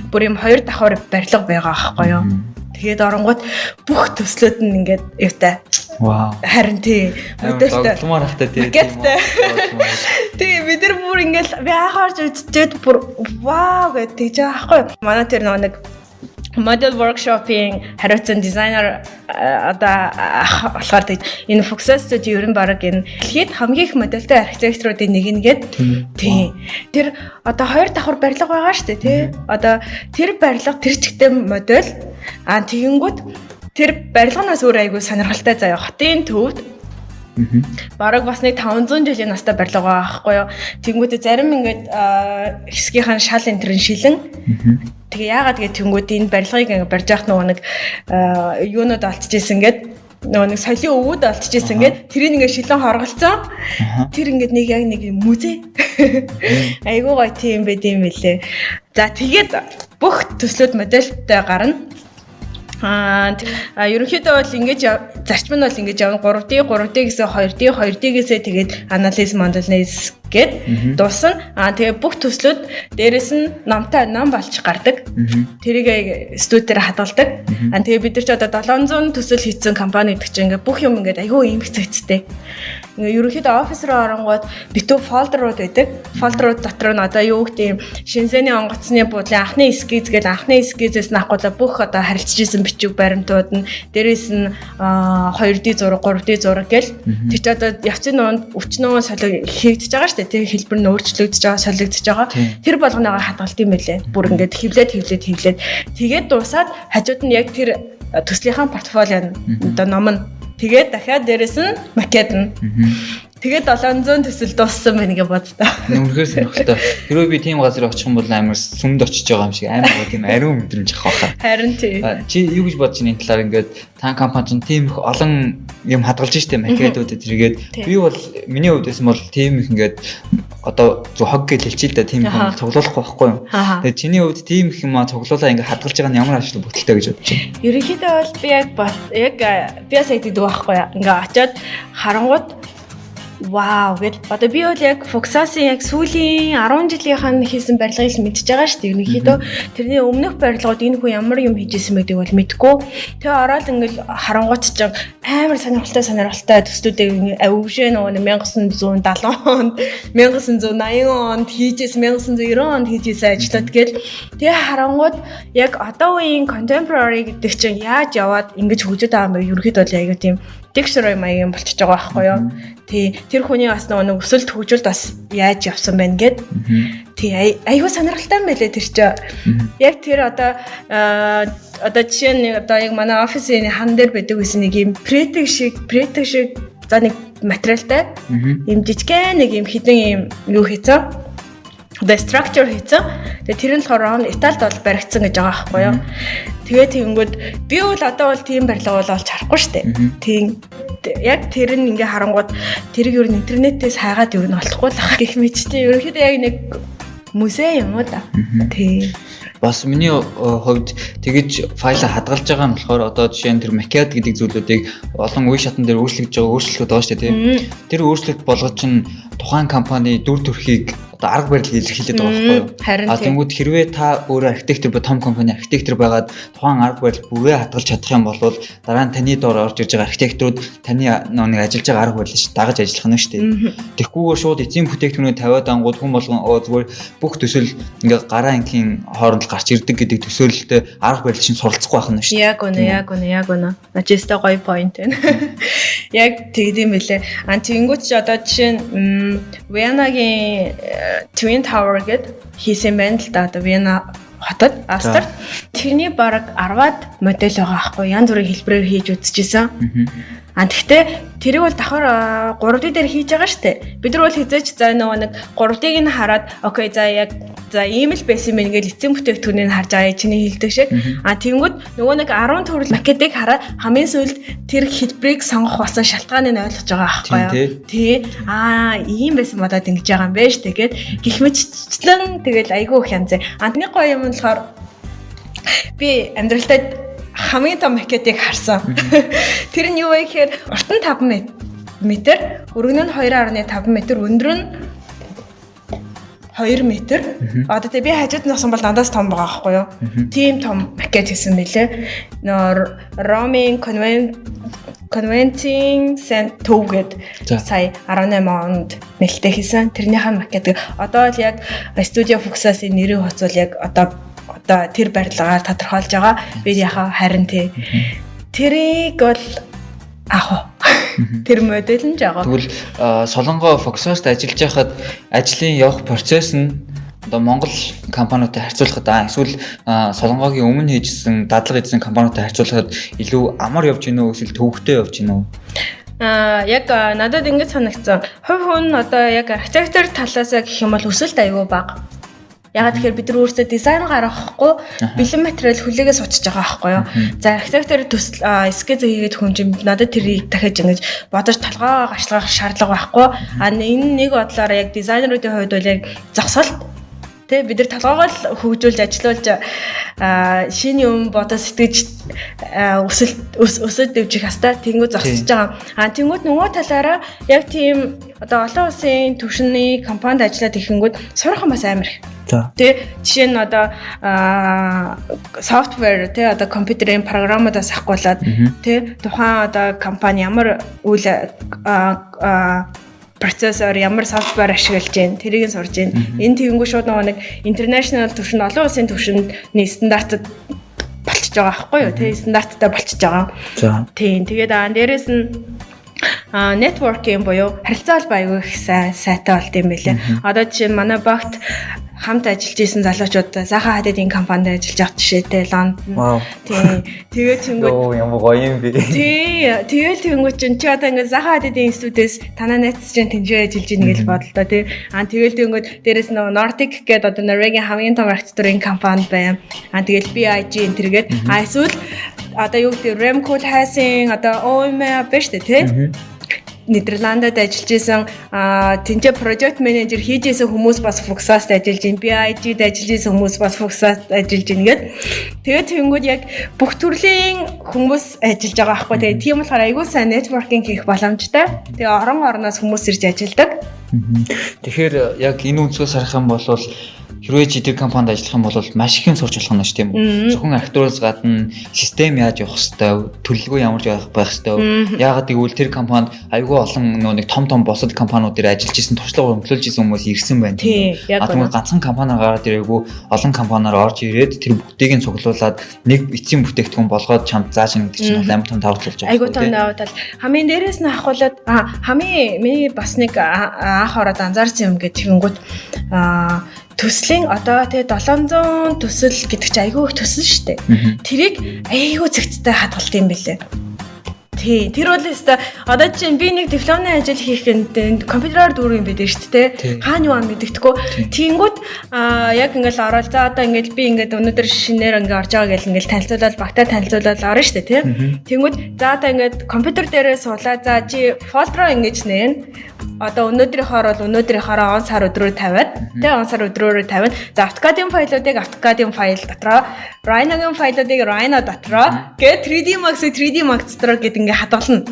Бүр юм хоёр давхар барилга байгаа аахгүй юу. Тэгээд оронгууд бүх төслүүд нь ингээд юутай. Вау. Харин тий. Модельтэй. Тогломоор хахтай тий. Макеттай. Тий, бид нар бүр ингээл би анх орж үзчихэд бүр вау гэж тэгж байгаа аахгүй юу. Манай тэр нөгөө нэг model workshop-ийн хариуцсан дизайнер одоо ах болохоор тэг энэ Fuxas Studio ер нь баг энэ дэлхийд хамгийн их модельтэй архитекторуудын нэг нь гээд, тий. Тэр одоо хоёр давхар барилга байгаа шүү дээ, тий. Одоо тэр барилга тэр чигтээ модель, а тэгэнгүүт тэр барилганаас өөр айгүй сонирхолтой заяа, хотын төвд бараг бас нэг 500 жилийн настай барилга байгаа байхгүй юу. Тэнгүүтээ зарим ингээд хэсгийнхэн шал энэ тэрэн шилэн. Тэгээ яагаад гэ тэнгүүд энэ барилгыг ингээд барьж явах нөгөө нэг юунууд олдчихсэн гээд, нөгөө нэг соёлын өвүүд олдчихсэн гээд тэрийг ингээд шилэн хорголцсон. Тэр ингээд нэг яг нэг музей. Айгуу гоё тийм байд юм билээ. За, тэгээд бүх төслүүд модельтэй гарна. Аа, ерөнхийдөө бол ингэж зарчим нь бол ингэж явна: 3D, 3D гэсэн 2D, 2D-гээсээ тэгээд анализ моделнес гээд дуусна. Аа, тэгээ бүх төслүүд дээрэс нь номтой, ном болч гардаг. Тэрийг студиэр хадгалдаг. Аа, тэгээ бид нар ч одоо 700 төсөл хийсэн компани гэдэг чинь ингээ бүх юм ингээд айгүй эмх цэгцтэй. Ингээ ерөнхийдөө офис руу оронгууд битүү folder ууд байдаг. Folder ууд дотор нь одоо юу гэдэг юм, Шинзэний онгоцны буудлын анхны эскиз гэл, анхны эскизээс нь авахгүйдаа бүх одоо харилцаж исэн бичиг баримтууд нь, дээрээс нь 2D зураг, 3D зураг гэл, тэр чи одоо явцын нуунд өчнөө солиг хийгдэж байгаа шүү дээ. Тэр хэлбэр нь өөрчлөгдөж байгаа, солигдож байгаа. Тэр болгоноогоо хадгалт юм байлээ. Бүр ингээд хевлээд хевлээд хевлээд тэгээд дуусаад хажууд нь яг тэр төслийнхаа портфолио нь, одоо ном нь, тэгээд дахиад дээрэс нь макет нь. Тэгээд 700 төсөл дууссан байна гэж боддоо. Үнэхээр сонирхолтой. Хэрвээ би тийм газар очих юм бол амар сүмд очиж байгаа юм шиг амар гоё тийм ариун мэдрэмж авах байхаа. Харин тий. Чи юу гэж бодож байна энэ талаар? Ингээд та компани чинь тийм их олон юм хадгалж штэ, макетууд тэргээд би бол миний хувьд байсан бол тийм их ингээд одоо зөв хог гэж хэлчихээ л да, тийм их юм цуглуулахгүй байхгүй юу. Тэгээд чиний хувьд тийм их юм цуглуулаа ингээд хадгалж байгаа нь ямар ашиг бүтэлтэй гэж бодож байна? Ерөнхийдөө бол би яг яг би бас яг тэгдэг байхгүй юу. Ингээ очиод харангууд вау гэд, одоо би бол яг Fuxas-ын яг сүүлийн 10 жилийнх нь хийсэн барилгыг л мэдж байгаа шүү дээ. Ерөнхийдөө тэрний өмнөх барилгууд энэ хүн ямар юм хийж исэн гэдгийг бол мэдэхгүй. Тэгээ ороод ингээл харангуут ч амар сонирхолтой сонирхолтой төслүүдийг өвшөө нөгөө 1970 онд, 1980 онд хийжсэн, 1990 онд хийжсэн ажлууд гэл, тэгээ харангууд яг одоо үеийн contemporary гэдэг чинь яаж яваад ингэж хөгжөөд байгаа юм бэ? Ерөнхийдөө бол аягүй тийм dictionary маягийн болчихж байгаа байхгүй юу? Тий, тэр хүний бас нөгөө нэг өсөлт хөгжилд бас яаж явсан байна гэд. Тий, айгүй сонирхолтой юм байлээ тэр чинь. Яг тэр одоо жишээ нь одоо яг манай офисын хан дээр байдаг гэсэн нэг юм претэг шиг за нэг материалтай юм жижигхэн нэг юм хідэн юм юу хийцэн, одоо structure хийцэн. Тэгээ тэр нь болохоор Ром, Италид бол баригдсан гэж байгаа байхгүй юу. Тэгээ тэгэнгүүт би бол одоо бол тийм барилга бол олж харахгүй шүү дээ. Тийм, яг тэр нь ингээ харангууд тэрийг ер нь интернетээс хайгаад ер нь олохгүй л байх гэх мэт чинь ерөнхийдөө яг нэг музей юм уу да. Тийм. Бас миний хувьд тэгэж файлаа хадгалж байгаа нь болохоор одоо жишээ нь тэр макет гэдэг зүйлүүдийг олон үе шатн дээр өөрчлөгдөж байгаа өөрчлөлтүүд байгаа шүү дээ, тийм. Тэр өөрчлөлт болгож чинь тухайн компани дүр төрхийг, одоо арга барил илэрхийлээд байгаа байхгүй юу? А тэнгууд хэрвээ та өөрөө архитектор ба том компани архитектор байгаад тухайн арга барил бүрээ хадгалж чадах юм бол дараа нь таны доор орж ирж байгаа архитекторууд таны нэг ажиллаж байгаа арга барилыг дагаж ажиллах нь шүү дээ. Тэгэхгүйгээр шууд эзэн бүтээгдэхүүнээ тавиад ангууд хүн болгон зүгээр бүх төсөл ингээ гараа ангийн хооронд гарч ирдэг гэдэг төсөөлөлтөй арга барил чинь суралцахгүй байх нь шүү дээ. Яг үнэ, яг үнэ, яг үнэ. Начистай гоё point байна. Яг тэгдэм билээ. А тэгэнгүүт чи одоо жишээ нь Венагийн Twin Tower гэд хийсэн байна л да, одоо Вена хотод, Австрид. Тэрний бараг 10-аад модель байгаа аахгүй, янз бүрийн хэлбэрээр хийж үзчихсэн. А тэгтээ тэрийг бол давхар 3D дээр хийж байгаа штэ. Бид нар бол хизээч за нөгөө нэг 3D-г нь хараад okay, за яг за ийм л байсан юм ингээл эцсийн бүтээгдэхүүнийг харж байгаа, чиний хэлдэг шиг. А тэнгүүд нөгөө нэг 10 төрөл макетыг хараад хамгийн сүүлд тэр хэлбэрийг сонгох болсон шалтгааныг ойлгож байгаа байхгүй юу? Тий. Аа, ийм байсан бодоод ингэж байгаа юм байна штэ гэд гих мэтчлэн тэгэл айгүй их янз. А нэг гоё юм нь болохоор би амьдралдаа хамгийн том макетыг харсан. Тэр нь юу вэ гэхээр урт нь 5 метр, өргөн нь 2.5 метр, өндөр нь 2 метр. Одоо тэгээ би хажууд нь болсон бол надаас том байгаа байхгүй юу? Тийм том макет хийсэн мэлээ. Нөр Ромын Convention Center гээд сая 18 онд нээлттэй хийсэн. Тэрнийхээ макет. Одоо л яг Studio Fuksas-ын нэрийн хоцол яг одоо тэр барилгаар тодорхойлж байгаа. Би яхаа харин тий. Тэрийг бол ах уу. Тэр модель нь жагаа. Тэгвэл Солонгоо Foxos-т ажиллаж байхад ажлын явах процесс нь одоо Монгол компаниудтай харьцуулахад эсвэл Солонгогийн өмнө хийжсэн, дадлага хийжсэн компаниудтай харьцуулахад илүү амар явж гинөө эсвэл төвөгтэй явж гинөө? Аа, яг надад ингэж санагдсан. Хувь хүн одоо яг архитектор талаас гэх юм бол өсөлт аюу бага. Ягаад тэгэхээр бид нар өөрсдөө дизайн гаргахгүй, бэлэн материал хүлээгээ суучж байгаа байхгүй юу. За, архитектор төсөл скетч хийгээд хүн чинь надад тэрийг дахиж ингэж бодож толгоо гашлах шаардлага байхгүй. А энэ нэг бодлоор яг дизайнеруудын хувьд бол яг зогсоолт. Тэ, бид нар толгоогоо л хөгжүүлж ажилуулж шинэ юм бодож сэтгэж өсөлт өсөд дэвжих хастаа тэнгүү зогсож байгаа. А тэнгүүд нөгөө талаараа яг тийм одоо олон улсын түвшний компанид ажиллаад ихэнгүүд сурах юм бас амар их. Тэ, жишээ нь одоо software, тэ, одоо компьютерийн програмуудаас ахгуулаад, тэ, тухайн одоо компани ямар үйл процессор, ямар software ашиглаж байна, тэрийг нь сурж байна. Энэ тэгэнгүүт шууд нөгөө нэг international түвшинд, олон улсын түвшиндний стандартад болчихж байгаа байхгүй юу? Тэ, стандарттай болчихж байгаа. Тийм. Тэгээд дээрэс нь networking буюу харилцаа холбоо аягүй их сайтай болд юм байлээ. Одоо жишээ нь манай багт хамт ажиллаж исэн залуучууд Заха Хадидын компанид ажиллаж байгаа жишээтэй Лондон. Тийм. Тэгээд тэнгүүд Йоо, ямар гоё юм бэ. Тий. Тэгэл тэнгүүд чинь чи одоо ингээд Заха Хадидын институтээс танаа найз чинь тэнцээ ажиллаж ийн гэж бодлоо, тий. Аа, тэгэл тэнгүүд дээрэс нөгөө Nordic гэдэг одоо Норвегийн хамгийн том архитектурын компани байна. Аа, тэгэл BIG энэ төргээд эсвэл одоо юу гэдэг Rem Koolhaas-ын одоо OM байна шүү дээ, тий. Нидерландад ажиллаж исэн, тэнцээ project manager хийж исэн хүмүүс бас Fuxas-т ажиллаж байна. BIG-д ажиллаж исэн хүмүүс бас Fuxas-т ажиллаж байна гэд. Тэгээд тэнгүүд яг бүх төрлийн хүмүүс ажиллаж байгаа байхгүй. Тэгээд тийм болохоор айгүй сайн networking хийх боломжтой. Тэгээ орон орноос хүмүүс ирж ажилладаг. Тэгэхээр яг энэ өнцгөөс харах юм бол хэрвээ чи тэр компанид ажиллах юм бол маш их юм сурч болох нь ш тийм үү. Зөвхөн архитектураас гадна систем яаж явах хэвтэй, төлөвлөгөө ямар байх хэвтэй. Яагаад гэвэл тэр компанид айгүй олон нөө нэг том том бусад компаниуд дээр ажиллаж исэн, туршлага хөрөнгөлөж исэн хүмүүс ирсэн байна тийм үү. А тэгмээ ганцхан компаниар гараад ирээгүй, олон компаниар орж ирээд тэр бүгдийг нь цуглуулад нэг эцсийн бүтээгдэхүүн болгоод чамд зааж ин гэдэг чинь бол амар том давуу тал болж байгаа. Айгүй том давуу тал. Хамгийн дээрээс нь авахулаад хамгийн миний бас нэг анх ороод анзаарсан юм гэдэг тэгэнгүүт төслийн одоо тэгээ 700 төсөл гэдэг чинь айгүй их төсөл шүү дээ. Тэрийг айгүй зэгцтэй хадгалт юм бэлээ. Тий, тэр бол өстой одоо чинь би нэг дипломны ажил хийх нь компьютероор дүүрэн юм байдаг шүү дээ. Хаана юу мэддэхгүй. Тэнгүүт яг ингээл ороод за одоо ингээл би ингээд өнөөдөр шинээр ингээ орж байгаа гэл ингээл танилцуулаад багтаа танилцуулаад орно шүү дээ, тий. Тэнгүүт за одоо ингээд компьютер дээрээ суулаа. За чи folder оо ингэж нээн. Одоо өнөөдрийнхоор бол өнөөдрийнхоороо он сар өдрөөр тавиад тий он сар өдрөөрөө тавиад за AutoCAD-ын файлуудыг AutoCAD-ын файл дотроо, Rhino-гийн файлуудыг Rhino дотроо гээд 3D Max-ыг 3D Max дотроо гэд ингээ хадгална.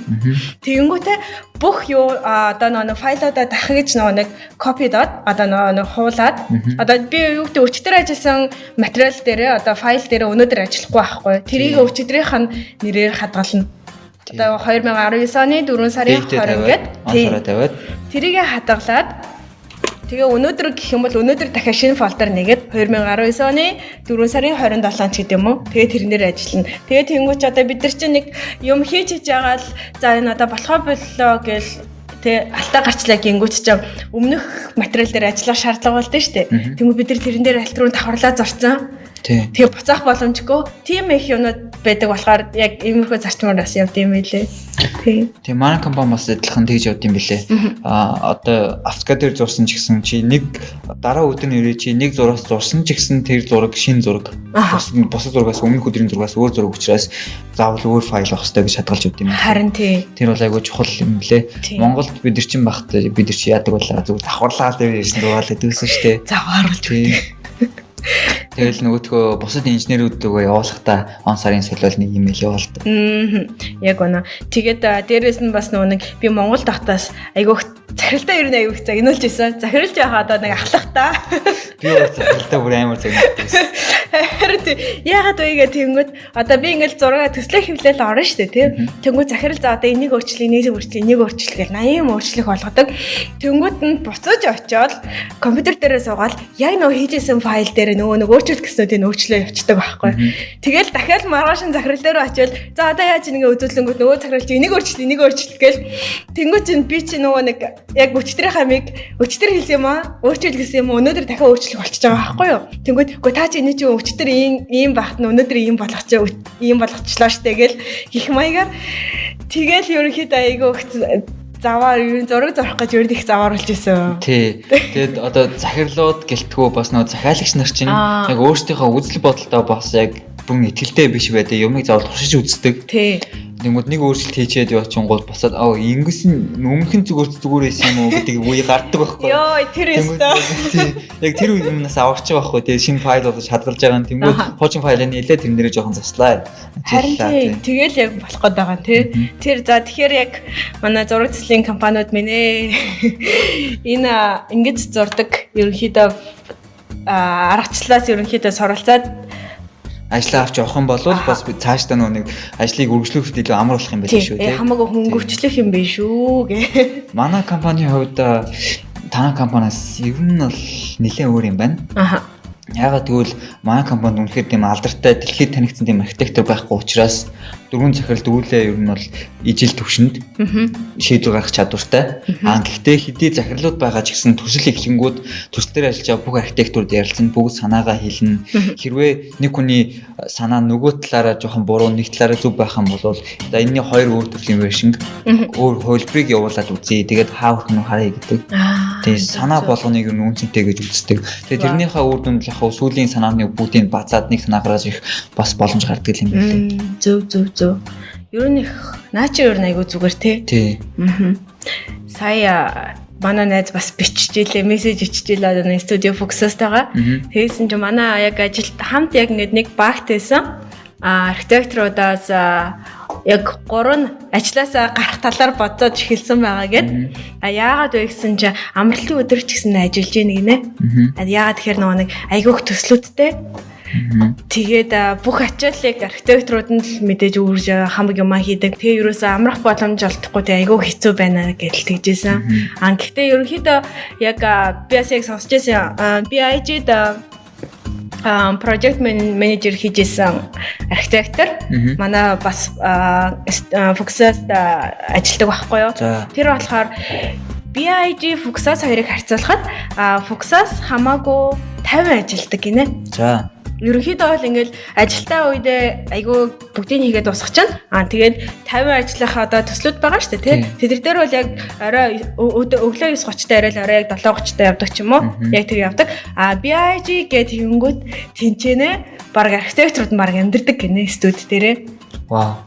Тэгэнгүүтээ бүх юу одоо нөгөө файлуудаа дахиж нөгөө нэг copy доод одоо нөгөө нэг хуулаад одоо би юу гэдэг өчигдөр ажилласан материал дээрээ одоо файл дээрээ өнөөдөр ажиллахгүй байхгүй. Тэрийг өчигдрийнх нь нэрээр хадгална. Одоо 2019 оны 4 сарын 20 гээд тий тавиад тэрийг хадгалаад тэгээ өнөөдөр гэх юм бол өнөөдөр дахиад шинэ folder нэгээд 2019 оны 4 сарын 27 ч гэдэг юм уу. Тэгээ тэрнээр ажиллана. Тэгээ тэнгуүч одоо бид нар чинь нэг юм хийж хийж байгаа л за энэ одоо болохоо боллоо гэл тэ алтаа гарчлаа гингүүт ч өмнөх материал дээр ажиллах шаардлага болдсон шүү дээ. Тэнгүү бид нар тэрэн дээр алт руу давхарлаа зурцсан. Тэгээ буцаах боломжгүй. Тийм их юмнууд байдаг болохоор яг иймэрхүү зарчмаар бас явд юм билээ. Тий. Тийм манай компани бас адилхан тэгж явд юм билээ. Аа одоо AutoCAD дээр зурсан ч гэсэн чи нэг дараа өдөр нэрээ чи нэг зураас зурсан ч гэсэн тэр зураг шинэ зураг. Бусад зургаас өмнөх өдрийн зургаас өөр зураг учраас заавал өөр файл авах хэрэгтэй гэж хадгалж явд юм. Харин тий. Тэр бол айгүй чухал юм билээ. Монголд бид нар чинь багт бид нар чи яадаг болоо зүгээр давхарлаа дээр ирсэн зургаал гэдэгсэн шүү дээ. Завааруулж өгдөг. Тэгэл нөгөөдхөө бусад инженерүүд рүүгээ явуулахдаа он сарын солиол нэг имэйл явуулдаг. Яг үнэ. Тэгээд дээрээс нь бас нөгөө нэг би Монгол дахтаас айгүйх захиралтай ер нь айгүйх загнуулж исэн. Захиралж байхаа одоо нэг ахлах та. Би бол захиралтай бүр амар загнуулж байсан. Харин тий. Яагаад вэ гэх тэнгүүд одоо би ингээл зураг төслөө хэвлэл орно шүү дээ тий. Тэнгүүд захирал за одоо энийг өөрчлөе, энийг өөрчлөе, энийг өөрчлө гэл 80 юм өөрчлөх болгодог. Тэнгүүд нь буцаж очиод компьютер дээрээ суугаад яг нөгөө хийжсэн файл дээр нөгөө нэг өөрчлөлт гэснүүдийг өөрчлөө явцдаг байхгүй. Тэгэл дахиад маргааш нь захирал дээр очиод за одоо яаж нэгэ үзүүлэнгүүт нөгөө захирал чи энийг өөрчлө, энийг өөрчлө гэл тэнгүүд чинь би чи нөгөө нэг яг өчтөрийн хамыг өчтөр хэлсэн юм аа өөрчил гэсэн юм өнөөдөр дахиад өөрчлөх болчихж байгаа байхгүй юу. Тэнгүүд үгүй та чи энэ чи өчтөр ийм ийм багт нь өнөөдөр ийм болгоч ийм болгочлаа штэ гэл гих маягаар тэгэл ерөнхийдөө айгүй заваар ер нь зураг зурах гэж ер нь их заваар болж исэн. Тий. Тэгээд одоо захирлууд гэлтгүү бас нөгөө захиалагч нар чинь яг өөрсдийнхөө үзэл бодолтой бас яг бүрэн итгэлтэй биш байдаг. Юмыг заавал туршиж үздэг. Тий. Тэнгүүд нэг өөрчлөлт хийчихэд явчихгууд босоод аа ингэсэн өмнөх нь зүгээр зүгээр байсан юм уу гэдэг үе гардаг байхгүй. Йоо тэр өстой. Яг тэр үе юмнаас аварч байгаа байхгүй. Тэгээ шинэ файл болгож хадгалж байгаа нь тэнгүүд хуучин файлыг нээлээ тэр нэрээ жоохон заслаа. Харин тий тэгэл яг болох гээд байгаа тий. Тэр за тэгэхээр яг манай зураг төслийн компаниуд минь ээ. Энэ ингэж зурдаг ерөнхийдөө аргачлалаас ерөнхийдөө суралцаад ажлаа авч явах юм бол бас цаашдаа нөө нэг ажлыг үргэлжлүүлэхэд илүү амар болох юм байл шүү тий. Хамаагүй хөнгөвчлөх юм биш үү гэ. Манай компанийн хувьд танай компаниас ер нь бол нэлээд өөр юм байна. Аха. Яагаад гэвэл манай компанид үнэхээр тийм алдартай дэлхийд танигдсан тийм архитектор байхгүй учраас дөрвөн захирал дөрвөлээ ер нь бол ижил төвшөнд шийдвэр гаргах чадвартай. Аа гэхдээ хэдий захирлууд байгаа ч гэсэн төсөл эхлэнгүүд төсөл дээр ажиллаж байгаа бүх архитектурд ярилцсан, бүгд санаагаа хэлнэ. Хэрвээ нэг хүний санаа нөгөө талаараа жоохон буруу, нэг талаараа зөв байх юм бол за энэний хоёр өөр төрлийн вершинг өөр хувилбарыг явуулаад үзье. Тэгээд хаа хүрэх нь харъя гэдэг. Тэгээд санаа болгоныг ер нь үнцэнтэй гэж үздэг. Тэгээд тэрнийхээ үр дүнд л яг сүүлийн санааны бүгдийг базаад нэг санаа гаргаж ирэх бас боломж гардаг юм байна. Зөв зөв зөв. Ер нь их наа чи ер нь айгүй зүгээр те. Тий. Сая манай найз бас биччихлээ, мессеж биччихлээ одоо студио Foxos-тойгоо. Тэгсэн чинь манай яг ажилд хамт яг ингээд нэг багт байсан. Архитекторудаас Яг гурав нь ажлаасаа гарах талаар бодоод эхэлсэн байгаа гэд. А яагаад вэ гэсэн чи амралтын өдөр ч гэсэн ажиллаж гин гинэ. А яагаад тэгэхээр нөгөө нэг айгүйх төслүүдтэй. Тэгээд бүх ачааллыг архитекторууд нь л мэдээж үүрж хамаг юмаа хийдэг. Тэгээ ерөөсөө амрах боломж олдохгүй тэгээ айгүй хэцүү байна гэж тэгжсэн. А гэхдээ ерөнхийдөө яг би бас яг сонсч байсан. BIG-д project manager хийжсэн архитектор манай бас Fuksas ажилладаг байхгүй юу? Тэр болохоор BIG, Fuksas хоёрыг харьцуулахад Fuksas хамаагүй 50 ажилладаг гинэ. За. Ерөнхийдөө бол ингээл ажилтаа үедээ айгүй бүгдийг хийгээд дуусгах чинь. Аа тэгээд 50 ажиллах одоо төслүүд байгаа шүү дээ, тий. Тэдэр дээр бол яг орой өглөө 9:30 таа арай л орой яг 7:30 таа явдаг ч юм уу. Яг тэр явдаг. Аа BIG гэдэг тэгэнгүүт тэнцэнэ баг архитекторууд нь баг амьдэрдэг гинэ студи дээрээ. Вау.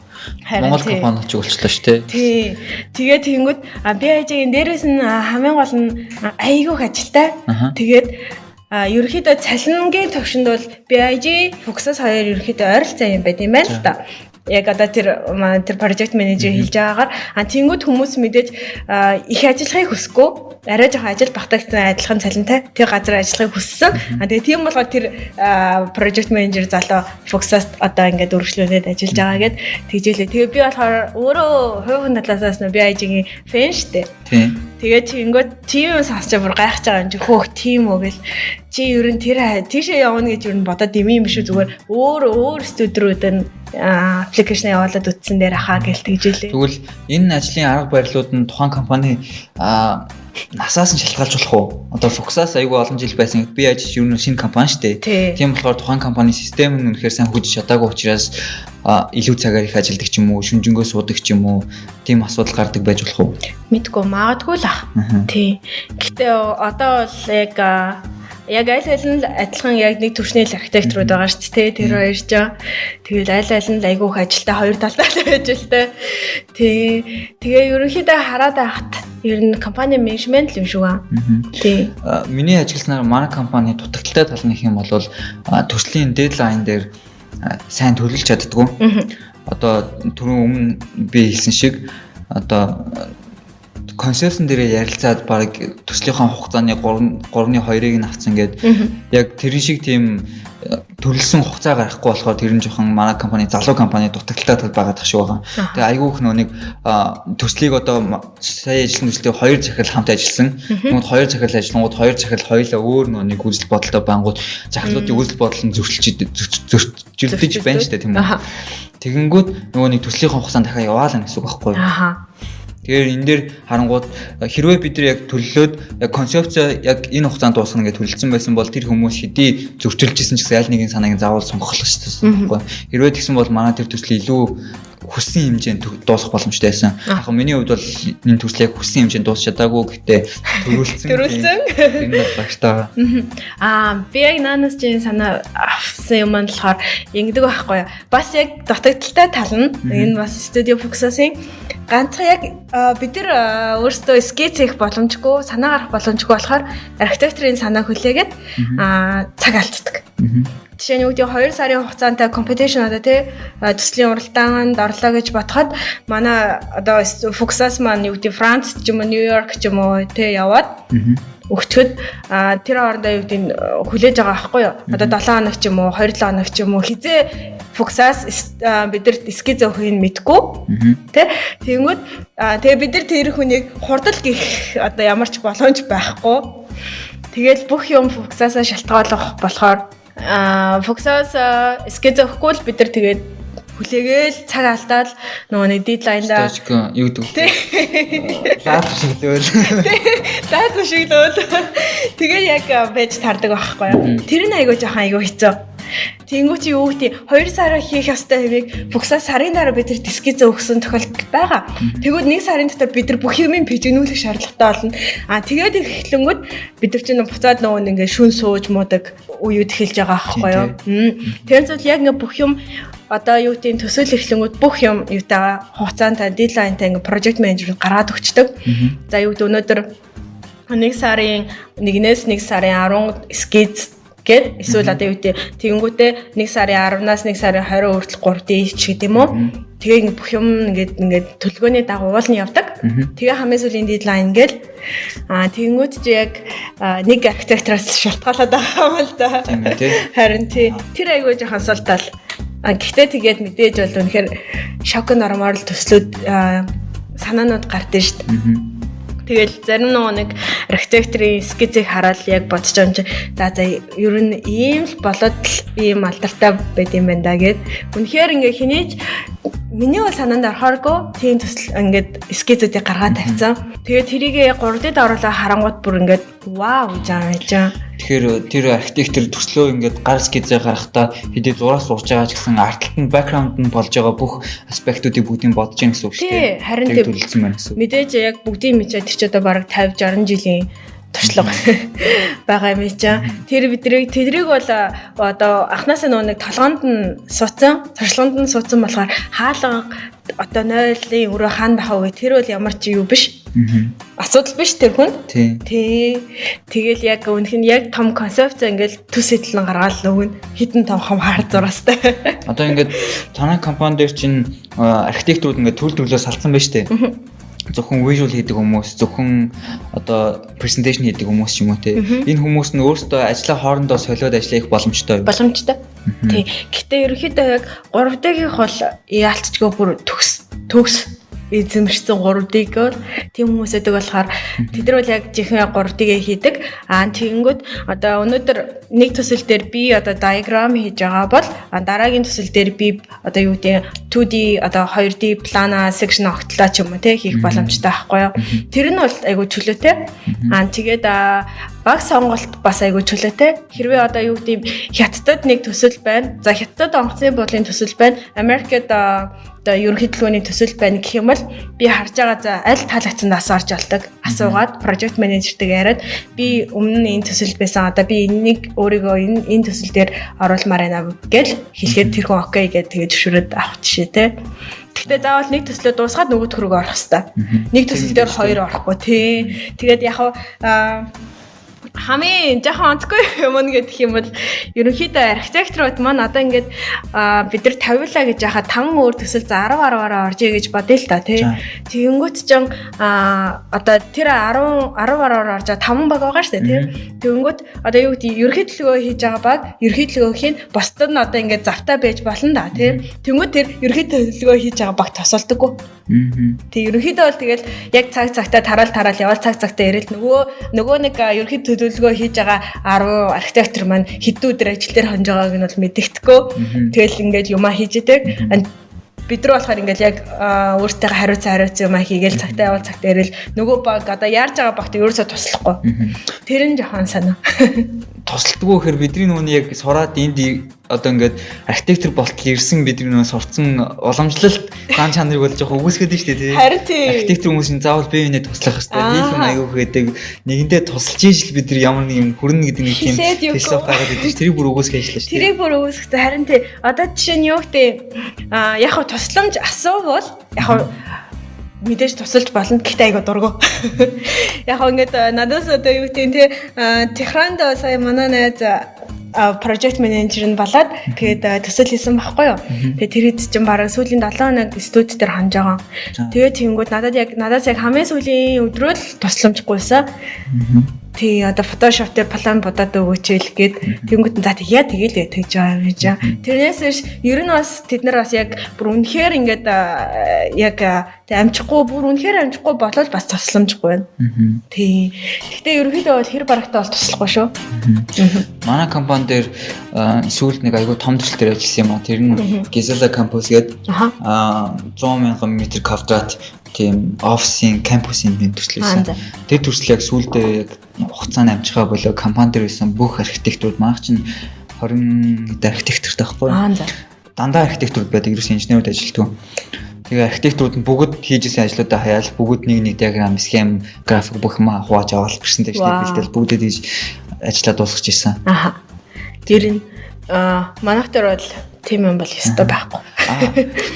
Монгол компани ч үйлчлээ шүү дээ. Тий. Тэгээ тэгэнгүүт BIG-ийн дээрээс нь хамгийн гол нь айгүйх ажилтай. Тэгээд ерөнхийдөө цалингийн төвшөнд бол BIG, Fuksas хоёр ерөнхийдөө ойролцоо юм байт юм байна л да. Яг одоо тэр project manager хэлж байгаагаар тэнгууд хүмүүс мэдээж их ажиллахыг хүсэхгүй, арай жоохон ажил багтагцсан адилхан цалинтай тэр газар ажиллахыг хүссэн. Тэгээ тийм болгоо тэр project manager залуу Fuksas одоо ингээд өргөжлүүлээд ажиллаж байгаа гэд тэгжээлээ. Тэгээ би болохоор өөрөө хувь хүн талаасаас нь BIG-ийн fan штэ. Тийм. Тэгээ тэгэнгүүт тийм юм сонсч бүр гайхаж байгаа юм чи хөөх тийм үү гэл чи ер нь тэр тийшээ явна гэж ер нь бодоод юм юм шүү, зүгээр өөр өөр студиуд нь application явуулаад үтсэн дээр хаа гэл тэгжээлээ. Тэгвэл энэ ажлын арга барилууд нь тухайн компани насаас нь шалтгаалж болох уу? Одоо Fuksas айгүй олон жил байсан. BIG ер нь шинэ компани шүү дээ. Тийм болохоор тухайн компани систем нь үнэхээр сайн хөгжиж чадаагүй учраас илүү цагаар их ажилладаг ч юм уу, шүнжэнгөө суудаг ч юм уу, тийм асуудал гардаг байж болох уу? Мэдгүй, магадгүй л ах. Тий. Гэтэ одоо бол яг аль аль нь адилхан яг нэг түвшний л архитекторууд байгаа шүү дээ. Тэр хоёр ч. Тэгэл аль аль нь л айгүйх ажилтай, хоёр талдаа л ажилтай. Тий. Тэгээ ерөнхийдөө хараад байхад ер нь компани менежмент л юм шиг аа. Тий. Миний ажилласнаар манай компани дутагдaltaй тал нь их юм бол төслийн deadline дээр сайн төлөвлөж чаддгүй. Одоо түрүүн өмнө би хэлсэн шиг одоо концепцэн дээрээ ярилцаад баг төслийнхаа хугацааны 3-2-ыг нь авсан гээд яг тэрэн шиг тийм төлөлсөн хугацаа гаргахгүй болохоор тэр нь жоохон манай компани залуу компани дутагдaltaй тал байгаад тах шиг байгаа. Тэгээ айгүйх нөө нэг төслийг одоо сая ажилласан төслийг хоёр захирал хамт ажилласан. Тэгмээд хоёр захирал ажиллангууд хоёр захирал хоёулаа өөр нөө нэг үзэл бодолтой бангууд захирлуудын үзэл бодол нь зөрчилдөж байна шүү дээ, тийм үү. Тэгэнгүүт нөгөө нэг төслийнхаа хугацаанд дахиад яваалаа гэсэн үг байхгүй юу? Тэгэхээр энэ дээр харангууд хэрвээ бид нар яг төлөлөөд яг концепцээ яг энэ хугацаанд дуусгана гэж төлөлдсөн байсан бол тэр хүмүүс хэдий зөрчилж исэн ч гэсэн аль нэгэн санааг заавал сонгох хэрэгтэй байхгүй. Хэрвээ тэгсэн бол манай тэр төсөл илүү хүссэн хэмжээнд дуусах боломжтой байсан. Яг миний хувьд бол энэ төсөл яг хүссэн хэмжээнд дуусч чадаагүй, гэхдээ төрүүлсэн. Төрүүлсэн. Тэр нь бол багштай байгаа. Аа би яг наанаас чинь санаа авсан юм маань болохоор ингэдэг байхгүй юу. Бас яг дутагдaltaй тал нь энэ бас студио Fuksas-ын ганцхан яг бид нар өөрсдөө скетч хийх боломжгүй, санаа гаргах боломжгүй болохоор архитекторын санаа хүлээгээд цаг алддаг. Жишээ нь юу гэдэг 2 сарын хугацаанд competition одоо тий төслийн уралдаанд орлоо гэж бодоход манай одоо Fuksas маань юу гэдэг Франц ч юм уу, Нью-Йорк ч юм уу тий яваад өгчөөд тэр хоорондоо юу гэдэг хүлээж байгаа байхгүй юу? Одоо 7 хоног ч юм уу, 2-7 хоног ч юм уу хизээ Fuksas бидэрт эскиз өгөхийг мэдгүй тий. Тэнгүүд тэгээ бид нар тэр хүнийг хурдал гих одоо ямар ч боломж байхгүй. Тэгэл бүх юм Fuksas-аа шалтгааллах болохоор Fuksas эскиз өгөхгүй л бид нар тэгээд хүлээгээл цаг алдаал нөгөө нэг дедлайнда юу гэдэг вэ? Лаад шиглэвэл. Лаад шиглэвэл. Тэгээ яг байж таардаг байхгүй юу? Тэр нь айгүй жоохон айгүй хэцүү. Тэнгүү чи юу гэдэг 2 сараар хийх ёстой юмыг Fuksas сарын дараа бид нар дискизээ өгсөн тохиолдол байгаа. Тэгвэл 1 сарын дотор бид нар бүх юмыг пижигнүүлэх шаардлагатай болно. А тэгээд эхлэнгүүд бид нар чинь буцаад нөгөө ингээ шүн сууж муудаг үеүд эхэлж байгаа байхгүй юу? Тэр зүйл яг ингээ бүх юм одоо юу гэдэг төсөөл эхлэнгүүд бүх юм юутайгаа хугацаантай дедлайнтай ингээ project manager гаргаад өгчдөг. За юу гэдэг өнөөдөр 1 сарын 1-ээс 1 сарын 10 скиз гээд эсвэл одоо юу гэдэг тэгэнгүүтээ 1 сарын 10-наас 1 сарын 20 хүртэл 3D ч гэдэг юм уу. Тэгээ ингээд бүх юм ингээд төлөвлөгөөний дагуу уулна явдаг. Тэгээ хамгийн сүүлийн deadline ингээл тэгэнгүүт чи яг нэг архитектораас шалтгаалаад байгаа юм л да. Харин тий, тэр айгүй жоохон султал. Гэхдээ тэгээд мэдээж бол үнэхээр шоконд ормоор л төслүүд санаанууд гардаг шүү дээ. Тэгэл зарим нөгөө нэг архитекторын эскизийг хараад яг бодож байгаа юм чи за ер нь ийм л болоод л ийм алдартай байд юм байна да гэд. Үнэхээр ингээ хинээж миний бол санаанд орохооргүй тийм төсөл ингээд эскизүүдийг гаргаад тавьсан. Тэгээд тэрийг 3D-д оруулаад харангуут бүр ингээд вау гэж байгаа юм жаа. Тэгэхээр тэр архитектор төслөө ингээд гар эскизээ гаргахтаа хэдий зураас сурж байгаа ч гэсэн ард талд нь background нь болж байгаа бүх аспектуудыг бүгдийг бодож яах гэсэн үг шүү дээ. Харин тийм төлөвлөсөн байна гэсэн. Мэдээж яг бүгдийг мэдээ тэр ч одоо бараг 50 60 жилийн туршлага байгаа юм чинь. Тэр бидрийг тэрийг бол одоо анхнаасаа нөгөө нэг толгоонд нь суудсан, туршлаганд нь суудсан болохоор хаалга одоо 0-ын өрөө хаана байх вэ? Тэр бол ямар ч юу биш. Асуудал биш тэр хүн. Тий. Тэгэл яг үнэх нь яг том концепц ингээл төс хэдлэн гаргаал нөгөө нь хитэн том хам хаар зураастай. Одоо ингээд танай компани дээр чинь архитектурууд ингээд төр төрлөөр салцсан байна шүү дээ. Зөвхөн visual хийдэг хүмүүс, зөвхөн одоо presentation хийдэг хүмүүс ч юм уу те. Энэ хүмүүс нь өөрсдөө ажлаа хоорондоо солиод ажиллах их боломжтой юу? Боломжтой. Тий. Гэтэ ерөнхийдөө яг 3D-гийнх бол яалтчгүй бүр төгс эзэмшсэн 3D-г бол тийм хүмүүс өгдөг болохоор тэд нар бол яг жинхэнэ 3D-гээ хийдэг. Аа тэгэнгүүт одоо өнөөдөр нэг төсөл дээр би одоо диаграм хийж байгаа бол дараагийн төсөл дээр би одоо юу гэдэг 2D одоо 2D плана section огтлоо ч юм уу те хийх боломжтой байхгүй юу. Тэр нь бол айгүй чөлөөтэй. Аа тэгээд баг сонголт бас айгүй чөлөөтэй. Хэрвээ одоо юу гэдэг Хятадд нэг төсөл байна. За Хятадд онгоцны буудлын төсөл байна. Америкт одоо ерөнхий төлөвлөгөөний төсөл байна гэх юм бол би харж байгаа за аль таалагдсан нас орж болдог. Асуугаад project manager-тэйг яриад би өмнө нь энэ төсөл байсан. Одоо би энэнийг өөрийгөө энэ төсөл дээр оруулмаар байна гэж хэлэхэд тэр хүн окей гэж тэгээд зөвшөөрөөд авах жишээ те. Гэхдээ заавал нэг төслөө дуусгаад нөгөөх рүүгээ орох хэвээр. Нэг төсөл дээр хоёр орохгүй тий. Тэгээд яг хамгийн жоохон онцгой юм гэдэг юм бол ерөнхийдөө архитекторууд маань одоо ингээд бид нар тавиулаа гэж яхаа 5 өөр төсөл за 10 10-аараа оржээ гэж бодъё л та тий. Тэгэнгүүт ч одоо тэр 10 10 10-аар орж байгаа 5 баг байгаа шүү дээ тий. Тэгэнгүүт одоо юу гэдэг ерөнхий төлөвөө хийж байгаа баг ерөнхий төлөвөө хийн бусдад нь одоо ингээд завтай байж болно да тий. Тэгэнгүүт тэр ерөнхий төлөвлөгөө хийж байгаа баг тосолдоггүй. Тэг ерөнхийдөө бол тэгэл яг цаг цагтаа тараал явал цаг цагтаа ирэл нөгөө нэг ерөнхий төлөвлөгөө хийж байгаа 10 архитектор маань хэдэн өдөр ажил дээр хонж байгааг нь бол мэддэхгүй. Тэгэл ингээд юмаа хийж идэг. Бид нар болохоор ингээд яг өөртөө хариуцсан юмаа хийгээл цагтаа явал цагтаа ирэл нөгөө баг одоо яарж байгаа багт ерөөсөө туслахгүй. Тэр нь жоохон санаа. Тусалдаггүй гэхээр бидний нүуний яг сураад энд одоо ингээд архитектор болтол ирсэн бидний нүуний сурцсан уламжлалт зан чанарыг бол жоохон үгүйсгээд нь шүү дээ тий. Харин тий. Архитектор хүмүүс нь заавал бие биенээ туслах хэрэгтэй. Хийх юм аягүй гэдэг нэгэндээ тусалж ижил бид нар ямар нэг юм хүрнэ гэдэг нэг тийм философи гаргаад идэв ш. Тэрийг бүр үгүйсгэх ажиллаа шүү дээ. Тэрийг бүр үгүйсгэх. Харин тий. Одоо жишээ нь юу гэдэг яг хав тусламж асуувал яг хав мэдээж тусалж болно. Гэхдээ айгу дургу. Яг хав ингээд надаас одоо юу гэдэг тий Техранд сая манай найз project manager нь болоод тэгээд төсөл хийсэн байхгүй юу. Тэгээд тэр хэд чинь бараг сүүлийн 7 хоног студи дээр ханж байгаа. Тэгээд тэгэнгүүт надаас яг хамгийн сүүлийн өдрөө л тусламж гуйсан. Тий одоо Photoshop дээр план бодоод өгөөч л гээд тэгэнгүүт нь за тэгье тэгээл тэгж байгаа юм гэж. Тэрнээс биш ер нь бас тэд нар бас яг бүр үнэхээр ингээд яг тэг амжихгүй бүр үнэхээр амжихгүй болол бас тусламжгүй байна. Тий. Гэхдээ ерөнхийдөө бол хэр барагтаа бол туслахгүй шүү. Манай компани дээр сүүлд нэг айгүй том төсөл дээр ажилласан юм а. Тэр нь Gizela Campus гээд 100 мянган метр квадрат тийм офисын кампусын нэг төсөл байсан. Тэр төсөл яг сүүлдээ яг хугацааны амжихаа болоо компани дээр байсан бүх архитектурууд манайх чинь 20 хэд архитектортай байхгүй юу? Дандаа архитектурууд байдаг, ерөөс инженерүүд ажилладаг. Тэгээ архитектурууд нь бүгд хийж исэн ажлуудаа хаяал бүгд нэг нэг диаграм, схем, график бүх юм хувааж аваад презентацийн бэлдээл бүгдээ хийж ажиллаа дуусгаж исэн. Аха. Тэр нь манайх дээр бол Тийм юм бол ёстой байхгүй.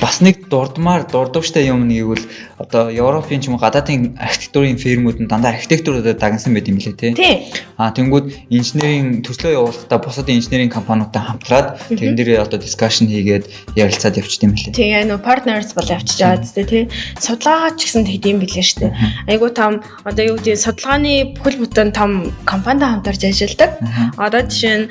Бас нэг дурдмаар дурдвчтай юм нэг бол одоо Европын ч юм уу гадаадын архитектурын фирмүүд нь дандаа архитектуруудаар дагнасан байт юм лээ тий. Тэнгүүд инженерийн төслөө явуулахдаа бусад инженерийн компаниудтай хамтраад тэрэн дээр одоо discussion хийгээд ярилцаад явчихд юм лээ. Тийм нөө partners бол явчихж байгаа зү тий. Судалгаагаа ч гэсэн тэгдэм билээ шүү дээ. Айгуу том одоо юу гэдэг судалгааны бүхэл бүтэн том компанитай хамтарч ажилладаг. Одоо жишээ нь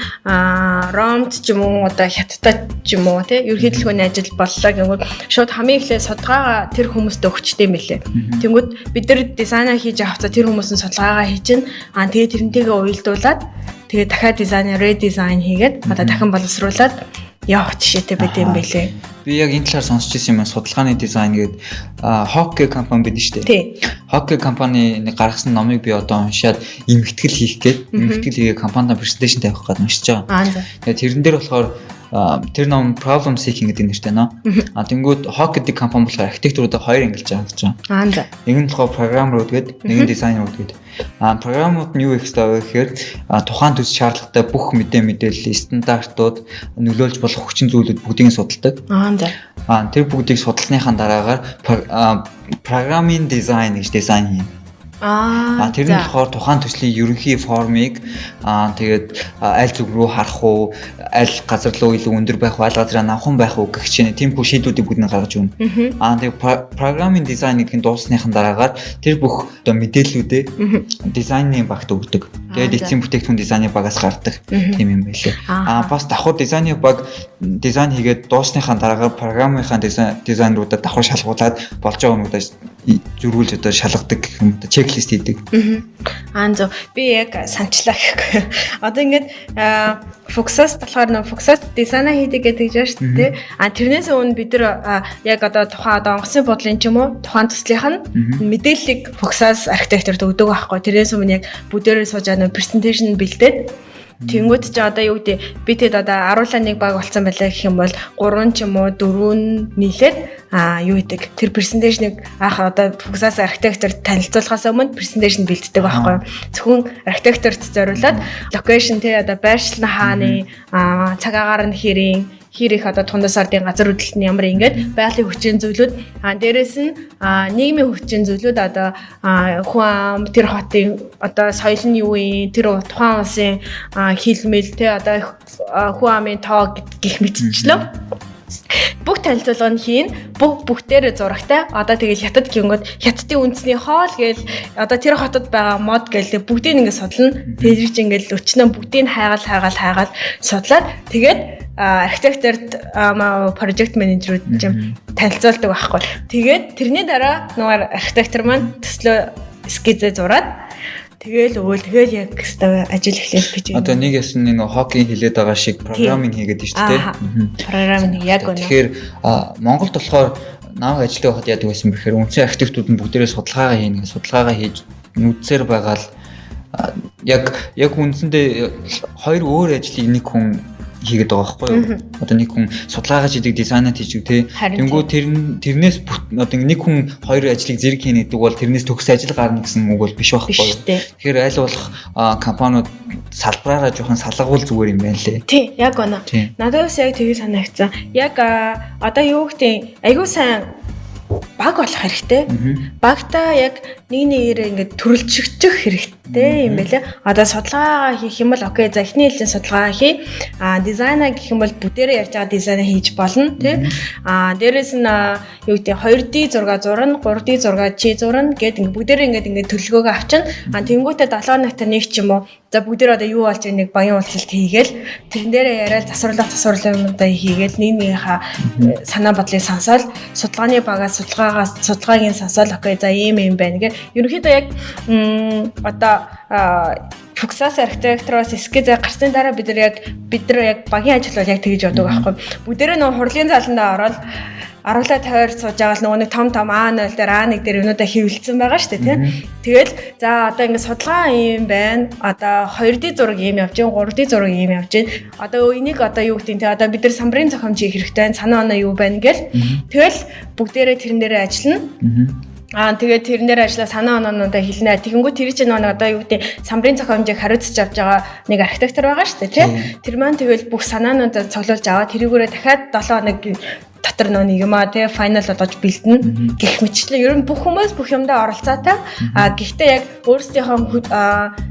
Ромд ч юм уу одоо Хятадд ч юм уу тий ерөнхий төлхөөний ажил боллоо гэнгүүт шууд хамгийн эхлээд судалгаагаа тэр хүмүүст өгчтэй юм билээ. Тэнгүүд бид нар дизайнаа хийж авах тэр хүмүүс нь судалгаагаа хийчин тэгээ тэрнтэйгээ уялдуулаад тэгээ дахиад дизайн redesign хийгээд одоо дахин боловсруулад явах жишээтэй байт юм билээ. Би яг энэ талаар сонсч ирсэн юм аа, судалгааны дизайн гэдэг Hock компани байдаг шүү дээ. Hock компани нэг гаргасан номыг би одоо уншаад эмхтгэл хийх гээд эмхтгэл хийгээ компанид presentation тавих гээд уншиж байгаа. Тэгээд тэрэн дээр болохоор тэр ном problem seeking гэдэг нэртэй нөө. Тэнгүүд Hock гэдэг компани болохоор архитектуруудаа хоёр ангилж байгаа гэж байгаа. Нэг нь болохоор программерууд гээд, нэг нь дизайнерууд гээд. Программууд нь юу хийх ёстой вэ гэхээр тухайн төс шаардлагатай бүх мэдээлэл, стандартууд, нөлөөлж болох хүчин зүйлүүд бүгдийг судалдаг. Тэр бүгдийг судалсныхаа дараагаар программын дизайн гэж дизайн хийнэ. Тэр нь болохоор тухайн төслийн ерөнхий формыг тэгээд аль зүг рүү харах уу, аль газар руу илүү өндөр байх уу, аль газараа намхан байх уу гэх чинь тийм бүх шийдлүүдийг бүгд нь гаргаж өгнө. Тэгээд программын дизайн гэдэг нь дууссныхан дараагаар тэр бүх одоо мэдээллүүдээ дизайны багт өгдөг. Тэгээд эцсийн бүтээгдэхүүн дизайны багаас гардаг тийм юм байлээ. Бас давхар дизайны баг дизайн хийгээд дууссныхаа дараагаар программынхаа дизайнруудаа давхар шалгуулад болж байгаа юмудаа зөрүүлж одоо шалгадаг гэх юм одоо checklist хийдэг. Зөв. Би яг санчлаа гэхгүй. Одоо ингээд Fuxas болохоор нөө Fuxas дизайна хийдэг гэдэг жаа шүү дээ. Тэрнээс өмнө бид нар яг одоо тухайн одоо онгоцны буудлын ч юм уу тухайн төслийнх нь мэдээллийг Fuxas архитекторт өгдөг байхгүй. Тэрнээс өмнө яг бүгдээрээ сууж нөө presentation бэлдээд тэнгууд чи одоо юу гэдэг би тэд одоо 10-1 баг болсон байлаа гэх юм бол 3 ч юм уу 4 нийлээд юу гэдэг тэр presentation-ыг анх одоо Fuxas архитектор танилцуулахаас өмнө presentation бэлддэг байхгүй. Зөвхөн архитекторт зориулаад location тий одоо байршил нь хааны цаг агаар нь хэрийн хэр их одоо тундас ардын газар хөдлөлт нь ямар ингээд байгалийн хүчин зүйлүүд дээрэс нь нийгмийн хүчин зүйлүүд одоо хүн ам тэр хотын одоо соёл нь юу юм тэр тухайн улсын хил мэл те одоо хүн амын тоо гих мэтчлээ бүх танилцуулга нь хийн бүгдээрээ зурагтай. Одоо тэгэл хятад гингүүд хятадын үндэсний хоол гээл одоо тэр хотод байгаа мод гээл бүгдийг ингээд судлана. Тэр чинь ингээд өчнөө бүгдийг хайгаал судлаад тэгээд архитекторт project менежерүүд чинь танилцуулдаг байхгүй. Тэгээд тэрний дараа нөгөө архитектор маань төслөө эскизээ зураад тэгэл өгөөл тэгэл яг хэвээр ажил эхлээл гэж байна. Одоо нэг ясны нэг хоккейн хилээд байгаа шиг программыг хийгээд байна шүү дээ. Программыг яг үнэ. Тэгэхээр Монголд болохоор намайг ажиллаж байхад яадаг байсан бэхээр үндсэн архитектууд нь бүгдээрээ судалгаагаа хийнэ. Судалгаагаа хийж нүдсээр байгаа л яг үндсэндээ хоёр өөр ажлыг нэг хүн хийгээд байгаа байхгүй юу? Одоо нэг хүн судалгаагаа хийдэг, дизайнаа хийдэг тий. Тэнгүү тэрнээс одоо нэг хүн хоёр ажлыг зэрэг хийнэ гэдэг бол тэрнээс төгс ажил гарна гэсэн үг бол биш байхгүй юу? Тэгэхээр аль болох компаниуд салбараараа жоохон салгавал зүгээр юм байна лээ. Тий, яг үнэ. Надад бас яг тгий санагдсан. Яг одоо юу гэдэг айгуу сайн баг болох хэрэгтэй. Багтаа яг нэг нэгээрээ ингээд төрөлжигдчих хэрэгтэй юм байлээ. Одоо судалгаа хийх юм бол окей, за эхний ээлжийн судалгаа хий. Дизайнаа гэх юм бол бүгдээрээ ярьж байгаа дизайнаа хийж болно тий. Дээрэс нь юу гэдэг 2D зураг зурна, 3D зураг чи зурна гэд ингээд бүгдээрээ ингээд төлөвлөгөөгөө авчина. Тэнгүүтээ 7 хоногт нэг ч юм уу за бүгдээр одоо юу болж нэг баян уулзалт хийгээл тэрэн дээрээ яриад засварлах юмудаа хийгээл нэг нэгийнхаа санаа бодлыг сонсоол судалгааны багаас судалгаагийн сонсоол окей за ийм юм байна гэх. Ерөнхийдөө яг одоо Fuxas архитектураас эскиз гарсны дараа бид нар яг багийн ажил бол яг тэгж явдаг байхгүй. Бүгдээрээ нөө хурлын заландаа ороод 10-лаа тойр сууж байгаа л нөгөө нэг том том А0 дээр А1 дээр юмнуудаа хэвлэлсэн байгаа шүү дээ тийм. Тэгэл за одоо ингэ судалгаа юм байна. Одоо 2D зураг юм явж гин, 3D зураг юм явж гин. Одоо энийг одоо юу гэдэг нь одоо бид нар самбарын зохиомж хийх хэрэгтэй байна. Санаа оноо юу байна гэл. Тэгэл бүгдээрээ тэрэн дээрээ ажиллана. Тэгээд тэрнээр ажиллаа санаа оноонуудаа хэлнэ. Тэгэнгүүт тэр чинь нэг одоо юу гэдэг самбарын зохиомжийг хариуцж авч байгаа нэг архитектор байгаа шүү дээ, тий. Тэр маань тэгэл бүх санаануудаа цуглуулж аваад тэрүүгээрээ дахиад 7 хоног дотор нөө нэг юм тий final болгож бэлдэнэ гэх мэтчлэн ер нь бүх хүмүүс бүх юмдаа оролцоотой. Гэхдээ яг өөрсдийнхөө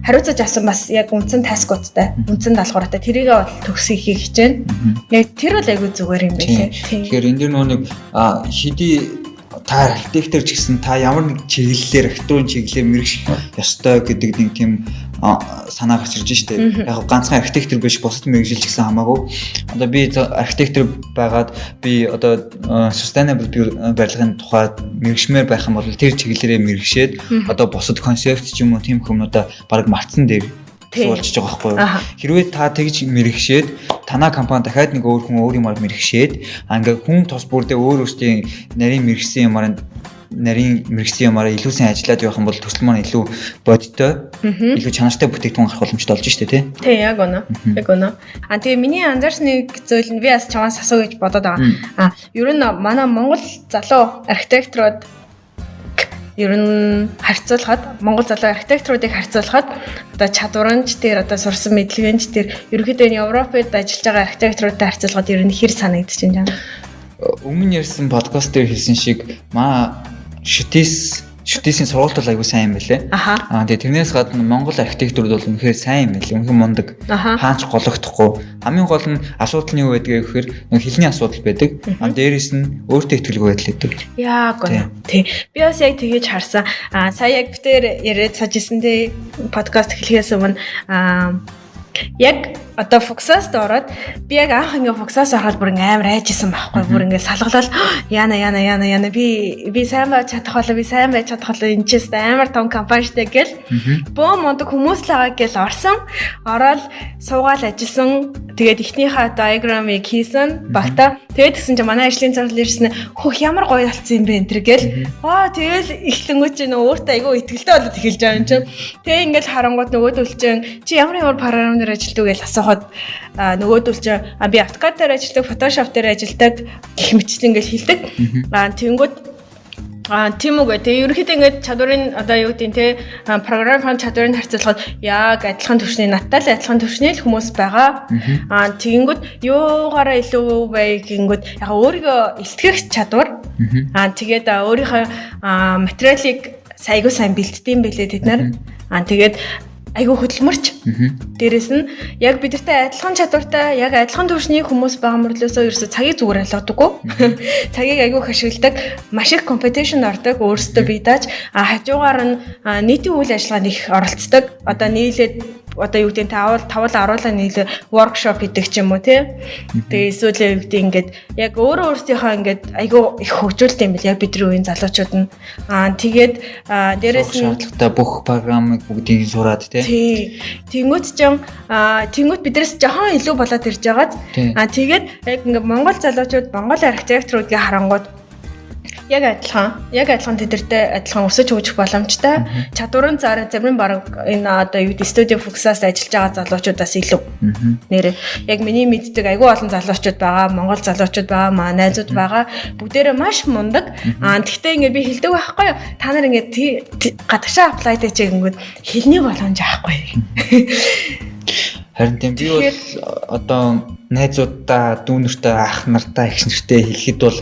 хариуцаж авсан бас яг үндсэн task уудтай, үндсэн даалгавраатай тэрийгээ бол төгсөхийг хичээнэ. Яг тэр бол айгүй зүгээр юм байлээ. Тэгэхээр энэ дэр нөө нэг хэдий та архитектор ч гэсэн та ямар нэг чиглэлээр, архитектурын чиглэлээр мэрэгших ёстой гэдэг нэг тийм санаа гарч ирж штэ. Яг ганцхан архитектор биш, бусад мэргэжил ч гэсэн хамаагүй. Одоо би архитектор байгаад би одоо sustainable барилгын тухай мэргэшмээр байх юм бол тэр чиглэлээрээ мэргэшээд одоо бусад концепт ч юм уу тийм хүмүүдээ баг мартсан дээр болж байгаа байхгүй юу? Хэрвээ та тэгж мэргэшээд танаа компани дахиад нэг өөр хүн өөр юмар мэргэшээд ингээ хүн тус бүрдээ өөр өөрсдийн нарийн мэргэсэн юмар нарийн мэргэсэн юмараа илүү сайн ажиллаад явах юм бол төсөл маань илүү бодиттой, илүү чанартай бүтээгдэхүүн гарах боломжтой болж штэ, тий? Тий, яг үнэ. Яг үнэ. Тэгээ миний анзаарсан нэг зүйл нь би бас чамаас асуу гэж бодоод байгаа. Ер нь манай Монгол залуу архитекторууд ер нь харьцуулахад, Монгол залуу архитекторуудыг харьцуулахад одоо чадваранч дээр, одоо сурсан мэдлэгэнч дээр ерөнхийдөө энэ Европод ажиллаж байгаа архитекторуудтай харьцуулахад ер нь хэр санагдаж байна? Өмнө ярьсан подкаст дээр хэлсэн шиг ШҮТИС-ийн сургалт бол аягүй сайн юм байлээ. Тэгээ тэрнээс гадна Монгол архитекторууд бол үнэхээр сайн юм байлээ. Үнэхээр мундаг. Хаач гологдохгүй. Хамгийн гол нь асуудал нь юу байдгийг гэхээр нэг хэлний асуудал байдаг. Дээрээс нь өөртөө итгэлгүй байдал байдаг. Яг үнэ. Тий. Би бас яг тэгэж харсан. Сая яг битэр яриад саж исэн тий подкаст эхлэхээс өмнө яг одоо Fuksas-д ороод би яг анх ингээ Fuksas ороход бүр ингээ амар айжсэн байхгүй, бүр ингээ салгалал яана яана яана яана би сайн байж чадах болоо, би сайн байж чадах болоо, энэ ч амар том компани штэ гэл бөө мундаг хүмүүс л байгаа гэл орсон. Ороод суугаал ажилласан. Тэгээд эхнийхээ диаграмыг хийсэн багта. Тэгээд тэгсэн чинь манай ажлын зарлал ирсэн, хөх ямар гоё болсон юм бэ энэ төр гэл. Тэгэл эхлэнгүүт чинь өөртөө айгүй итгэлтэй болоод эхэлж байгаа юм чинь. Тэгээ ингээл харангуут нөгөөдөл чинь чи ямар ямар програм дээр ажилладаг гэж асуухад нөгөөдөл чинь би AutoCAD дээр ажилладаг, Photoshop дээр ажилладаг гэх мэтчлэн ингээл хэлдэг. Тэнгүүд тийм үг. Тэгээ ерөнхийдөө ингээд чадварын одоо юу гэдэг нь те програмын чадварыг харьцуулахад яг адилхан түвшний, надтай л адилхан түвшний л хүмүүс байгаа. Тэгэнгүүт юугаараа илүү вэ гингүүт яг өөрийгөө илтгэх чадвар. Тэгээд өөрийнхөө материалыг айгүй сайн бэлддэм бэлээ тэд нар. Тэгээд айгүй хөдөлмөрч. Дээрээс нь яг бидэртэй адилхан чадвартай, яг адилхан түвшний хүмүүс байгаа мөрлөөсөө ерөөсөө цагийг зүгээр алгадаггүй. Цагийг айгүй их ашигладаг, маш их competition ордог өөрсдөө бие дааж, хажуугаар нь нийтийн үйл ажиллагаанд их оролцдог. Одоо нийлээд одоо юу гэдэг нь тавал аруулаа нийлээ workshop хийдэг ч юм уу тий. Тэгээ эсвэл юу гэдэг ингээд яг өөрөө өөрсдийнхөө ингээд айгүй их хөгжүүлдэг юм бэл яг бидний үеийн залуучууд нь. Тэгээд дээрээс нь шаардлагатай бүх програмыг бүгдийг сураад тий. Тий. Тэнгүүт ч тэнгүүт биднээс жоохон илүү болоод ирж байгааз. Тэгээд яг ингээд Монгол залуучууд, Монгол архитекторуудыг харангууд яг адилхан тэдэртэй адилхан өсөж хөгжих боломжтой. Чадварын зарим баг энэ одоо юу гэдэг студио Fuksas ажиллаж байгаа залуучуудаас илүү. Нэрээ яг миний мэддэг айгүй олон залуучууд байгаа, Монгол залуучууд байгаа, маа найзууд байгаа. Бүгдээрээ маш мундаг. Тэгтээ ингээд би хэлдэг байхгүй юу? Та нар ингээд гадагшаа apply хийчих гингүүд хэлний боломж авахгүй. Харин тийм би бол одоо найзуудаа, дүүнэртэй, ах нартаа, эгч нартай хэлэхэд бол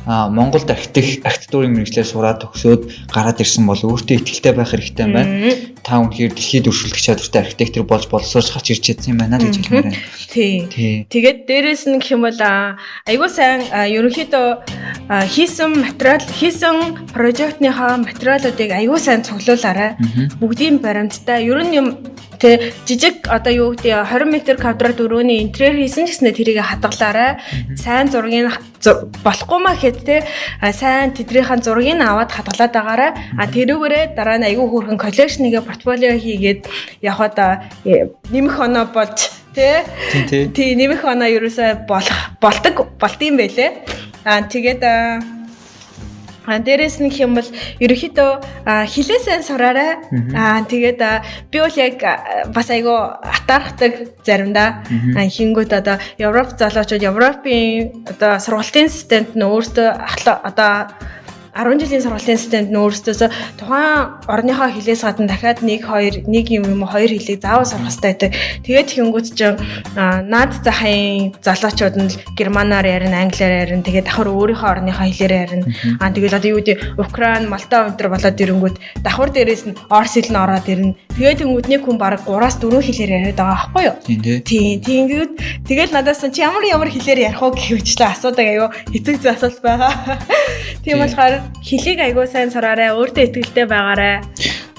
Монголд архитектурын мэргэжлээр сураад төгсөөд гараад ирсэн бол өөртөө итгэлтэй байх хэрэгтэй юм байна. Та үнэхээр дэлхийд өршөлдөх чадвартай архитектор болж боловсруулж гарч ирж чадсан юм байна л гэж хэлмээр байна. Тий. Тэгээд дээрээс нь гэх юм бол айгүй сайн ерөнхийдөө хийсэн материал, хийсэн прожектныхаа материалуудыг айгүй сайн цуглуулаарай. Бүгдийн баримттай. Ер нь юм тэ жижиг одоо юу гэдэг 20 м квадрат өрөөний интерьер хийсэн ч гэснээр тэрийг хадгалаарай. Сайн зургийг болохгүй маа гэхэд тэ сайн тэднийхэн зургийг аваад хадгалаад байгаарай. Тэрүүгээрээ дараа нь айгүй хөөрхөн коллекшн нэгэ портфолио хийгээд явхад нэмэх оноо болж тэ тий нэмэх оноо ерөөсөө болох болдог болдсон байлээ. Тэгээд дээрээс нь гэх юм бол ерөнхийдөө хилээ сайн сураарай. Тэгээд би бол яг бас айгүй атаархдаг заримдаа. Хингүүт одоо Европ залуучууд Европын одоо сургалтын системд нь өөртөө одоо 10 жилийн сургалтын системд нь өөрсдөөсөө тухайн орныхоо хэлээс гадна дахиад 1 2 1 юм уу 2 хэлийг заавал сурах хэрэгтэй байдаг. Тэгээд тэгэнгүүт чинь наад захын залуучууд нь германаар ярина, англиар ярина. Тэгээд давхар өөрийнхөө орныхоо хэлээр ярина. Тэгэл одоо юу гэдэг Украин, Малта өнтер болоод ирэнгүүт давхар дээрээс нь орос хэл нь ороод ирнэ. Тэгээд тэнгүүд нэг хүн бараг 3-4 хэлээр яриад байгаа байхгүй юу? Тийм. Тэнгүүд тэгэл надаас чи ямар ямар хэлээр ярих уу гэх мэтлээ асуудаг, аюу хэцүү хэцүү асуулт байгаа. Тийм болохоор хэлийг аягүй сайн сураарай, өөртөө итгэлтэй байгаарай.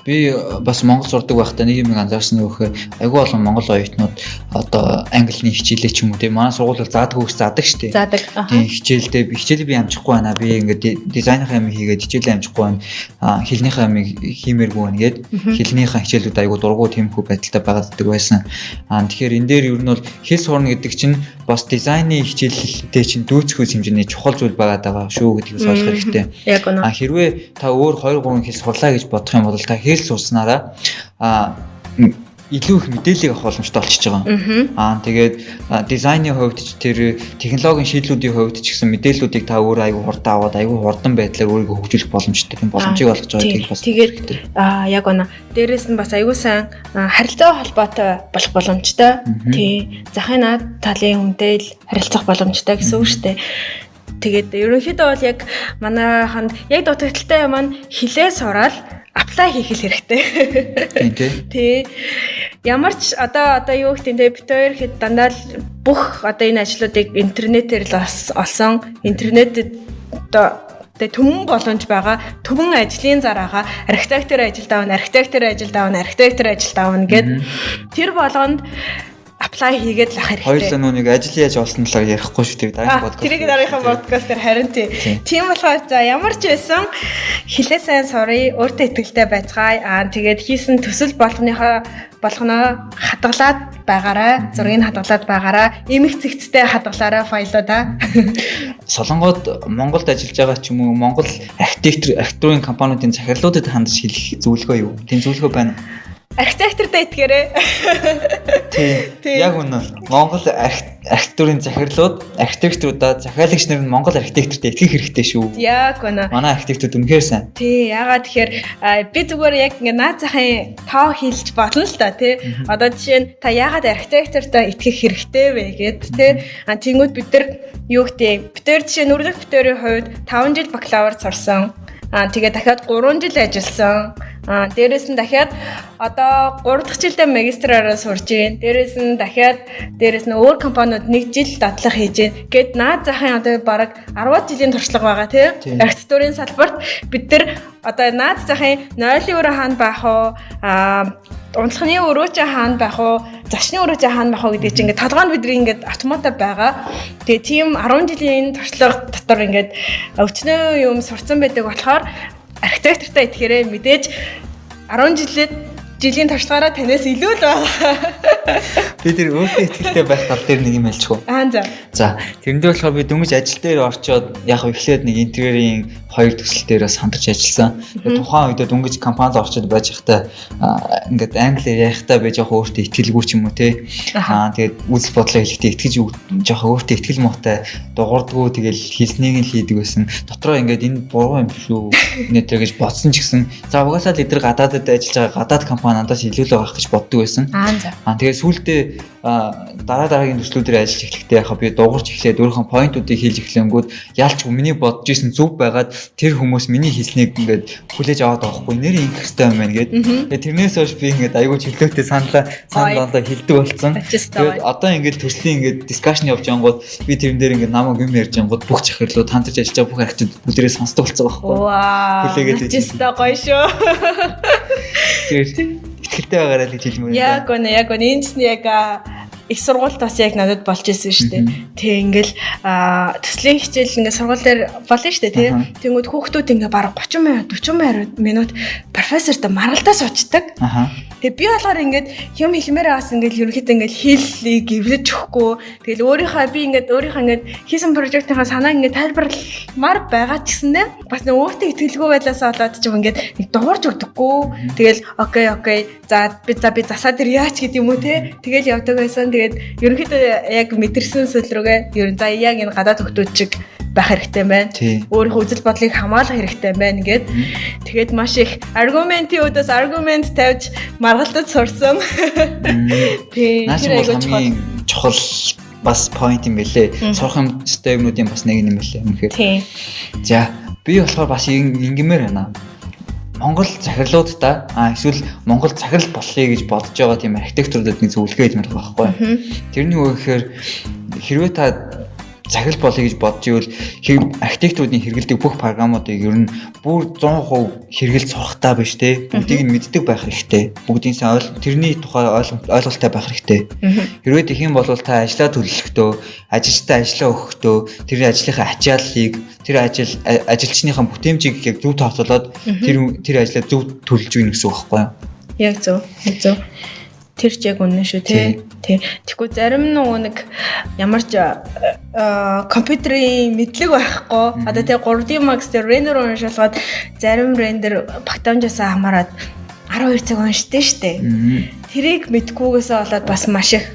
Би бас Монгол сурдаг байхдаа нэг юм анзаарсан нь юу гэхээр айгүй олон монгол оюутнууд одоо англиний хичээлээ ч юм уу, тийм, манай сургууль бол заадаггүй гэж заадаг шүү дээ. Заадаг. Тийм, хичээлдээ хичээлээ би амжихгүй байна. Би ингээд дизайныхаа юм хийгээд хичээлээ амжихгүй байна. Хэлнийхээ юм хиймээргүй байна гээд хэлнийхээ хичээлүүд айгүй дургу тиймэрхүү байдалтай байгаад байсан. Тэгэхээр энэ дээр ер нь бол хэл сурна гэдэг чинь бас дизайны хичээлдээ чинь дүүцхүүц хэмжээний чухал зүйл байгаад байгаа шүү гэдгийг ойлгох хэрэгтэй. Яг үнэ. Хэрвээ та өөр 2 3 хэл сурлаа гэж бодох юм бол та хэл сурснараа илүү их мэдээллийг авах боломжтой болчихж байгаа. Тэгээд дизайны хувьд ч, тэр технологийн шийдлүүдийн хувьд ч гэсэн мэдээллүүдийг та өөрөө аягүй хурдан аваад, аягүй хурдан байдлаар өөрийгөө хөгжүүлэх боломжтой, тийм боломжийг олгож байгаа гэдгийг бас тэгээд яг үнэ. Дээрээс нь бас аягүй сайн харилцаа холбоотой болох боломжтой. Тийм. Захын наад талын хүнтэй л харилцах боломжтой гэсэн үг шүү дээ. Тэгээд ерөнхийдөө бол яг манайханд яг дутагдaltaй юм нь хилээ сураал apply хийх л хэрэгтэй. Тийм тий. Тий. Ямар ч одоо юу гэх юм те, бит хоёр хэд дандаа л бүх одоо энэ ажлуудыг интернетээр л олсон. Интернетэд одоо тэгээ түмэн боломж байгаа. Түмэн ажлын зар байгаа. Архитектор ажилд авна, архитектор ажилд авна, архитектор ажилд авна гэд тэр болгонд apply хийгээд л ах хэрэгтэй. Хоёулаа нөө нэг ажил яаж олсон талаар ярихгүй шүү дээ. Дараагийн подкаст. Тэрийг дараагийнхаа подкаст дээр харин тий. Тийм болохоор за ямар ч байсан хилээ сайн сурыг, өөртөө итгэлтэй байцгаая. Тэгээд хийсэн төсөл болгоноо хадгалаад байгаарай. Зургийг хадгалаад байгаарай. Эмх цэгцтэй хадгалаарай файлуудаа. Солонгод Монголд ажиллаж байгаа ч юм уу Монгол архитектурын компаниудын захирлуудад хандаж хэлэх зөвлөгөө юу? Тийм зөвлөгөө байна уу? Архитектортай итгээрэй. Тийм. Яг үнэ. Монгол архитектурын захирлууд, архитекторудаа, захиалагч нар нь Монгол архитектортай итгэх хэрэгтэй шүү. Яг үнэ. Манай архитектууд үнэхээр сайн. Тий, ягаад тэгэхээр би зүгээр яг ингээ наад захын тоо хэлж болно л да, тий. Одоо жишээ нь та ягаад архитектортай итгэх хэрэгтэй вэ гэд, тий. Тэнгүүд бид нар юу гэдэг, бид нар жишээ нь Нүрлэг битэрийн хувьд 5 жил бакалавр сурсан. Тэгээ дахиад 3 жил ажилласан. Дээрээс нь дахиад одоо 3 дахь жилдээ магистраараа сурж гин. Дээрээс нь дахиад дээрээс нь өөр компаниуд 1 жил дадлага хийж гин. Гэт наад захын одоо бараг 10 жилийн туршлага байгаа, тий. Архитектурын салбарт бид нар одоо наад захын 0-ын өрөө хаана байх вэ? Унтлахны өрөө чи хаана байх вэ? Зочны өрөө чи хаана байх вэ гэдэг чинь ингээд толгойн бидний ингээд автоматар байгаа. Тэгээ тийм 10 жилийн туршлага дотор ингээд өвчнөө юм сурцсан байдаг болохоор архитектортай итгэхээрээ, мэдээж 10 жилийн туршлагаараа танаас илүү л байгаа. Би тэр өөртөө итгэлтэй байх тал дээр нэг юм хэлчих үү? За. За, тэрэндээ болохоор би дөнгөж ажил дээр орчоод яг эхлээд нэг интерьерийн хоёр төсөл дээр бас хамтарч ажилласан. Тэгээ тухайн үедээ дөнгөж компанид орчод байж байхдаа ингээд англиар ярихдаа би жоох өөртөө итгэлгүй ч юм уу те. Тэгээд үзэл бодлоо хэлэхдээ итгэж жоох өөртөө итгэл муутай дугуурдгүү, тэгэл хэлснийг нь хийдэг байсан. Дотроо ингээд энэ буруу юм шүү нэтэр гэж бодсон ч гэсэн за угаасаа л эдгээр гадаадад ажиллаж байгаа гадаад компани надаас илүү л байгаа гэж боддог байсан. Тэгээд сүүлдээ дараа дараагийн төслүүдээр ажиллаж эхлэхдээ яг би дуурч эхлээд өөрийнхөө поинтуудыг хэлж эхлэнгүүд ялч миний бодож исэн зөв байгаад тэр хүмүүс миний хэлснийг ингээд хүлээж аваад байгаа хгүй, нэр ингэх хэрэгтэй юм байна гэд. Тэгээд тэрнээс хойш би ингээд айгүй чөлөөтэй саналаа санал хэлдэг болсон. Тэгээд одоо ингээд төслийн ингээд discussion явж ангууд би тэрэн дээр ингээд намайг юм ярьж ангууд бүх захирлууд, хамтарч ажиллаж байгаа бүх архитектууд бүгдээрээ сонсдог болсон байхгүй. Хүлээгээд чистэ гоё шүү. Тэгэхээр итгэлтэй байгаарай л гэж хэлмээр байна. Яг үнэ, яг үнэ. Энэ чинь яг их сургуульд бас яг надад болж исэн шүү дээ. Тэг ингээл төслийн хичээл ингээд сургууль дээр болно шүү дээ, тий. Тэнгүүд хүүхдүүд ингээд бараг 30 минут, 40 минут профессортой маргалдаа суучдаг. Тэгээ би болохоор ингээд юм хэлмээр бас ингээд ерөнхийдөө ингээд хэллийг эвлэж өгөхгүй. Тэгэл өөрийнхөө би ингээд өөрийнхөө ингээд хийсэн прожектынхаа санааг ингээд тайлбарламар байгаа ч гэсэндээ бас нэг өөртөө итгэлгүй байлаасаа болоод ч юм ингээд нэг дуурж өгдөггүй. Тэгэл окей. За би засаад ирьяач гэдэг юм уу те. Тэгэл явдаг байсан. Тэгээд ерөнхийдөө яг мэдэрсэн зүйл рүүгээ ер нь за яг энэ гадаад хүмүүс чиг байх хэрэгтэй байна. Өөрийнхөө үзэл бодлыг хамгаалах хэрэгтэй байна гэд. Тэгээд маш их argument-ийн үүдээс argument тавьж маргалтад сурсан. Тийм. Тэр айгүй чухал. Чухал бас point юм бэлээ. Сурах юм ёстой юмнуудын бас нэг юм бэлээ. Үнэхээр. Тийм. За, би болохоор бас ингэмээр байна. Монгол захирлуудаа эсвэл Монгол захирал болъё гэж бодож байгаа тийм архитекторудад нэг зөвлөгөө хэлмээр байгаа байхгүй. Тэрний юу гэхээр хэрвээ та захирал болъё гэж бодож ивэл архитекторуудын хэрэглэдэг бүх програмуудыг ер нь бүр 100% хэрэглэж сурахтаа биш те, бүгдийг нь мэддэг байх хэрэгтэй. Бүгдийн сайн тэрний тухай ойлголттой байх хэрэгтэй. Хэрвээ тэгэх юм бол та ажлаа төлөвлөхдөө, ажилчдаа ажлаа өгөхдөө тэр ажлынхаа ачааллыг, тэр ажил ажилчныхаа бүтээмжийг яг зөв тооцоолоод тэр ажлаа зөв төлж өгнө гэсэн үг байхгүй юу? Яг зөв. Яг зөв. Тэр ч яг үнэн шүү тий. Тий. Тэгэхгүй зарим нөгөө нэг ямар ч компьютерийн мэдлэг байхгүй. Одоо тий 3D Max дээр render уншуулгаад зарим render багтаамжаасаа хамаарат 12 цаг уншдээ штэ. Тэрийг мэдхгүйгээсээ болоод бас маш их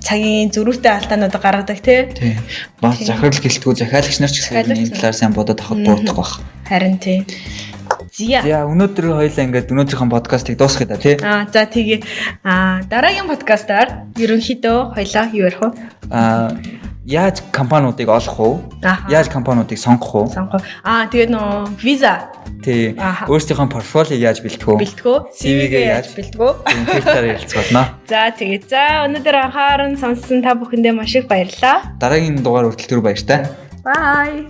цагийн зөрүүтэй алдаанууд гаргадаг тий. Тий. Бас захирал гэлтгүү захиалагч нар ч гэсэн энэ талаар сайн бодоод авахд буурдах байх. Харин тий. Зя. За, өнөөдөр хоёлаа ингээд өнөөдрийнхөө подкастыг дуусгая да тий. За тэгээ. Дараагийн подкастаар ерөнхийдөө хоёлаа юу ярих вэ? Яаж компаниудыг олох вэ? Яаж компаниудыг сонгох вэ? Сонгох. Тэгээд нөө виза. Тий. Өөрсдийнхөө портфолиог яаж бэлтгэх вэ? Бэлтгэх үү? CV-гээ яаж бэлтгэх вэ? Тэр талаар ярилцах болно. За тэгээ. За, өнөөдөр анхааран сонссон та бүхэндээ маш их баярлалаа. Дараагийн дугаар хүртэл түр баяртай. Bye.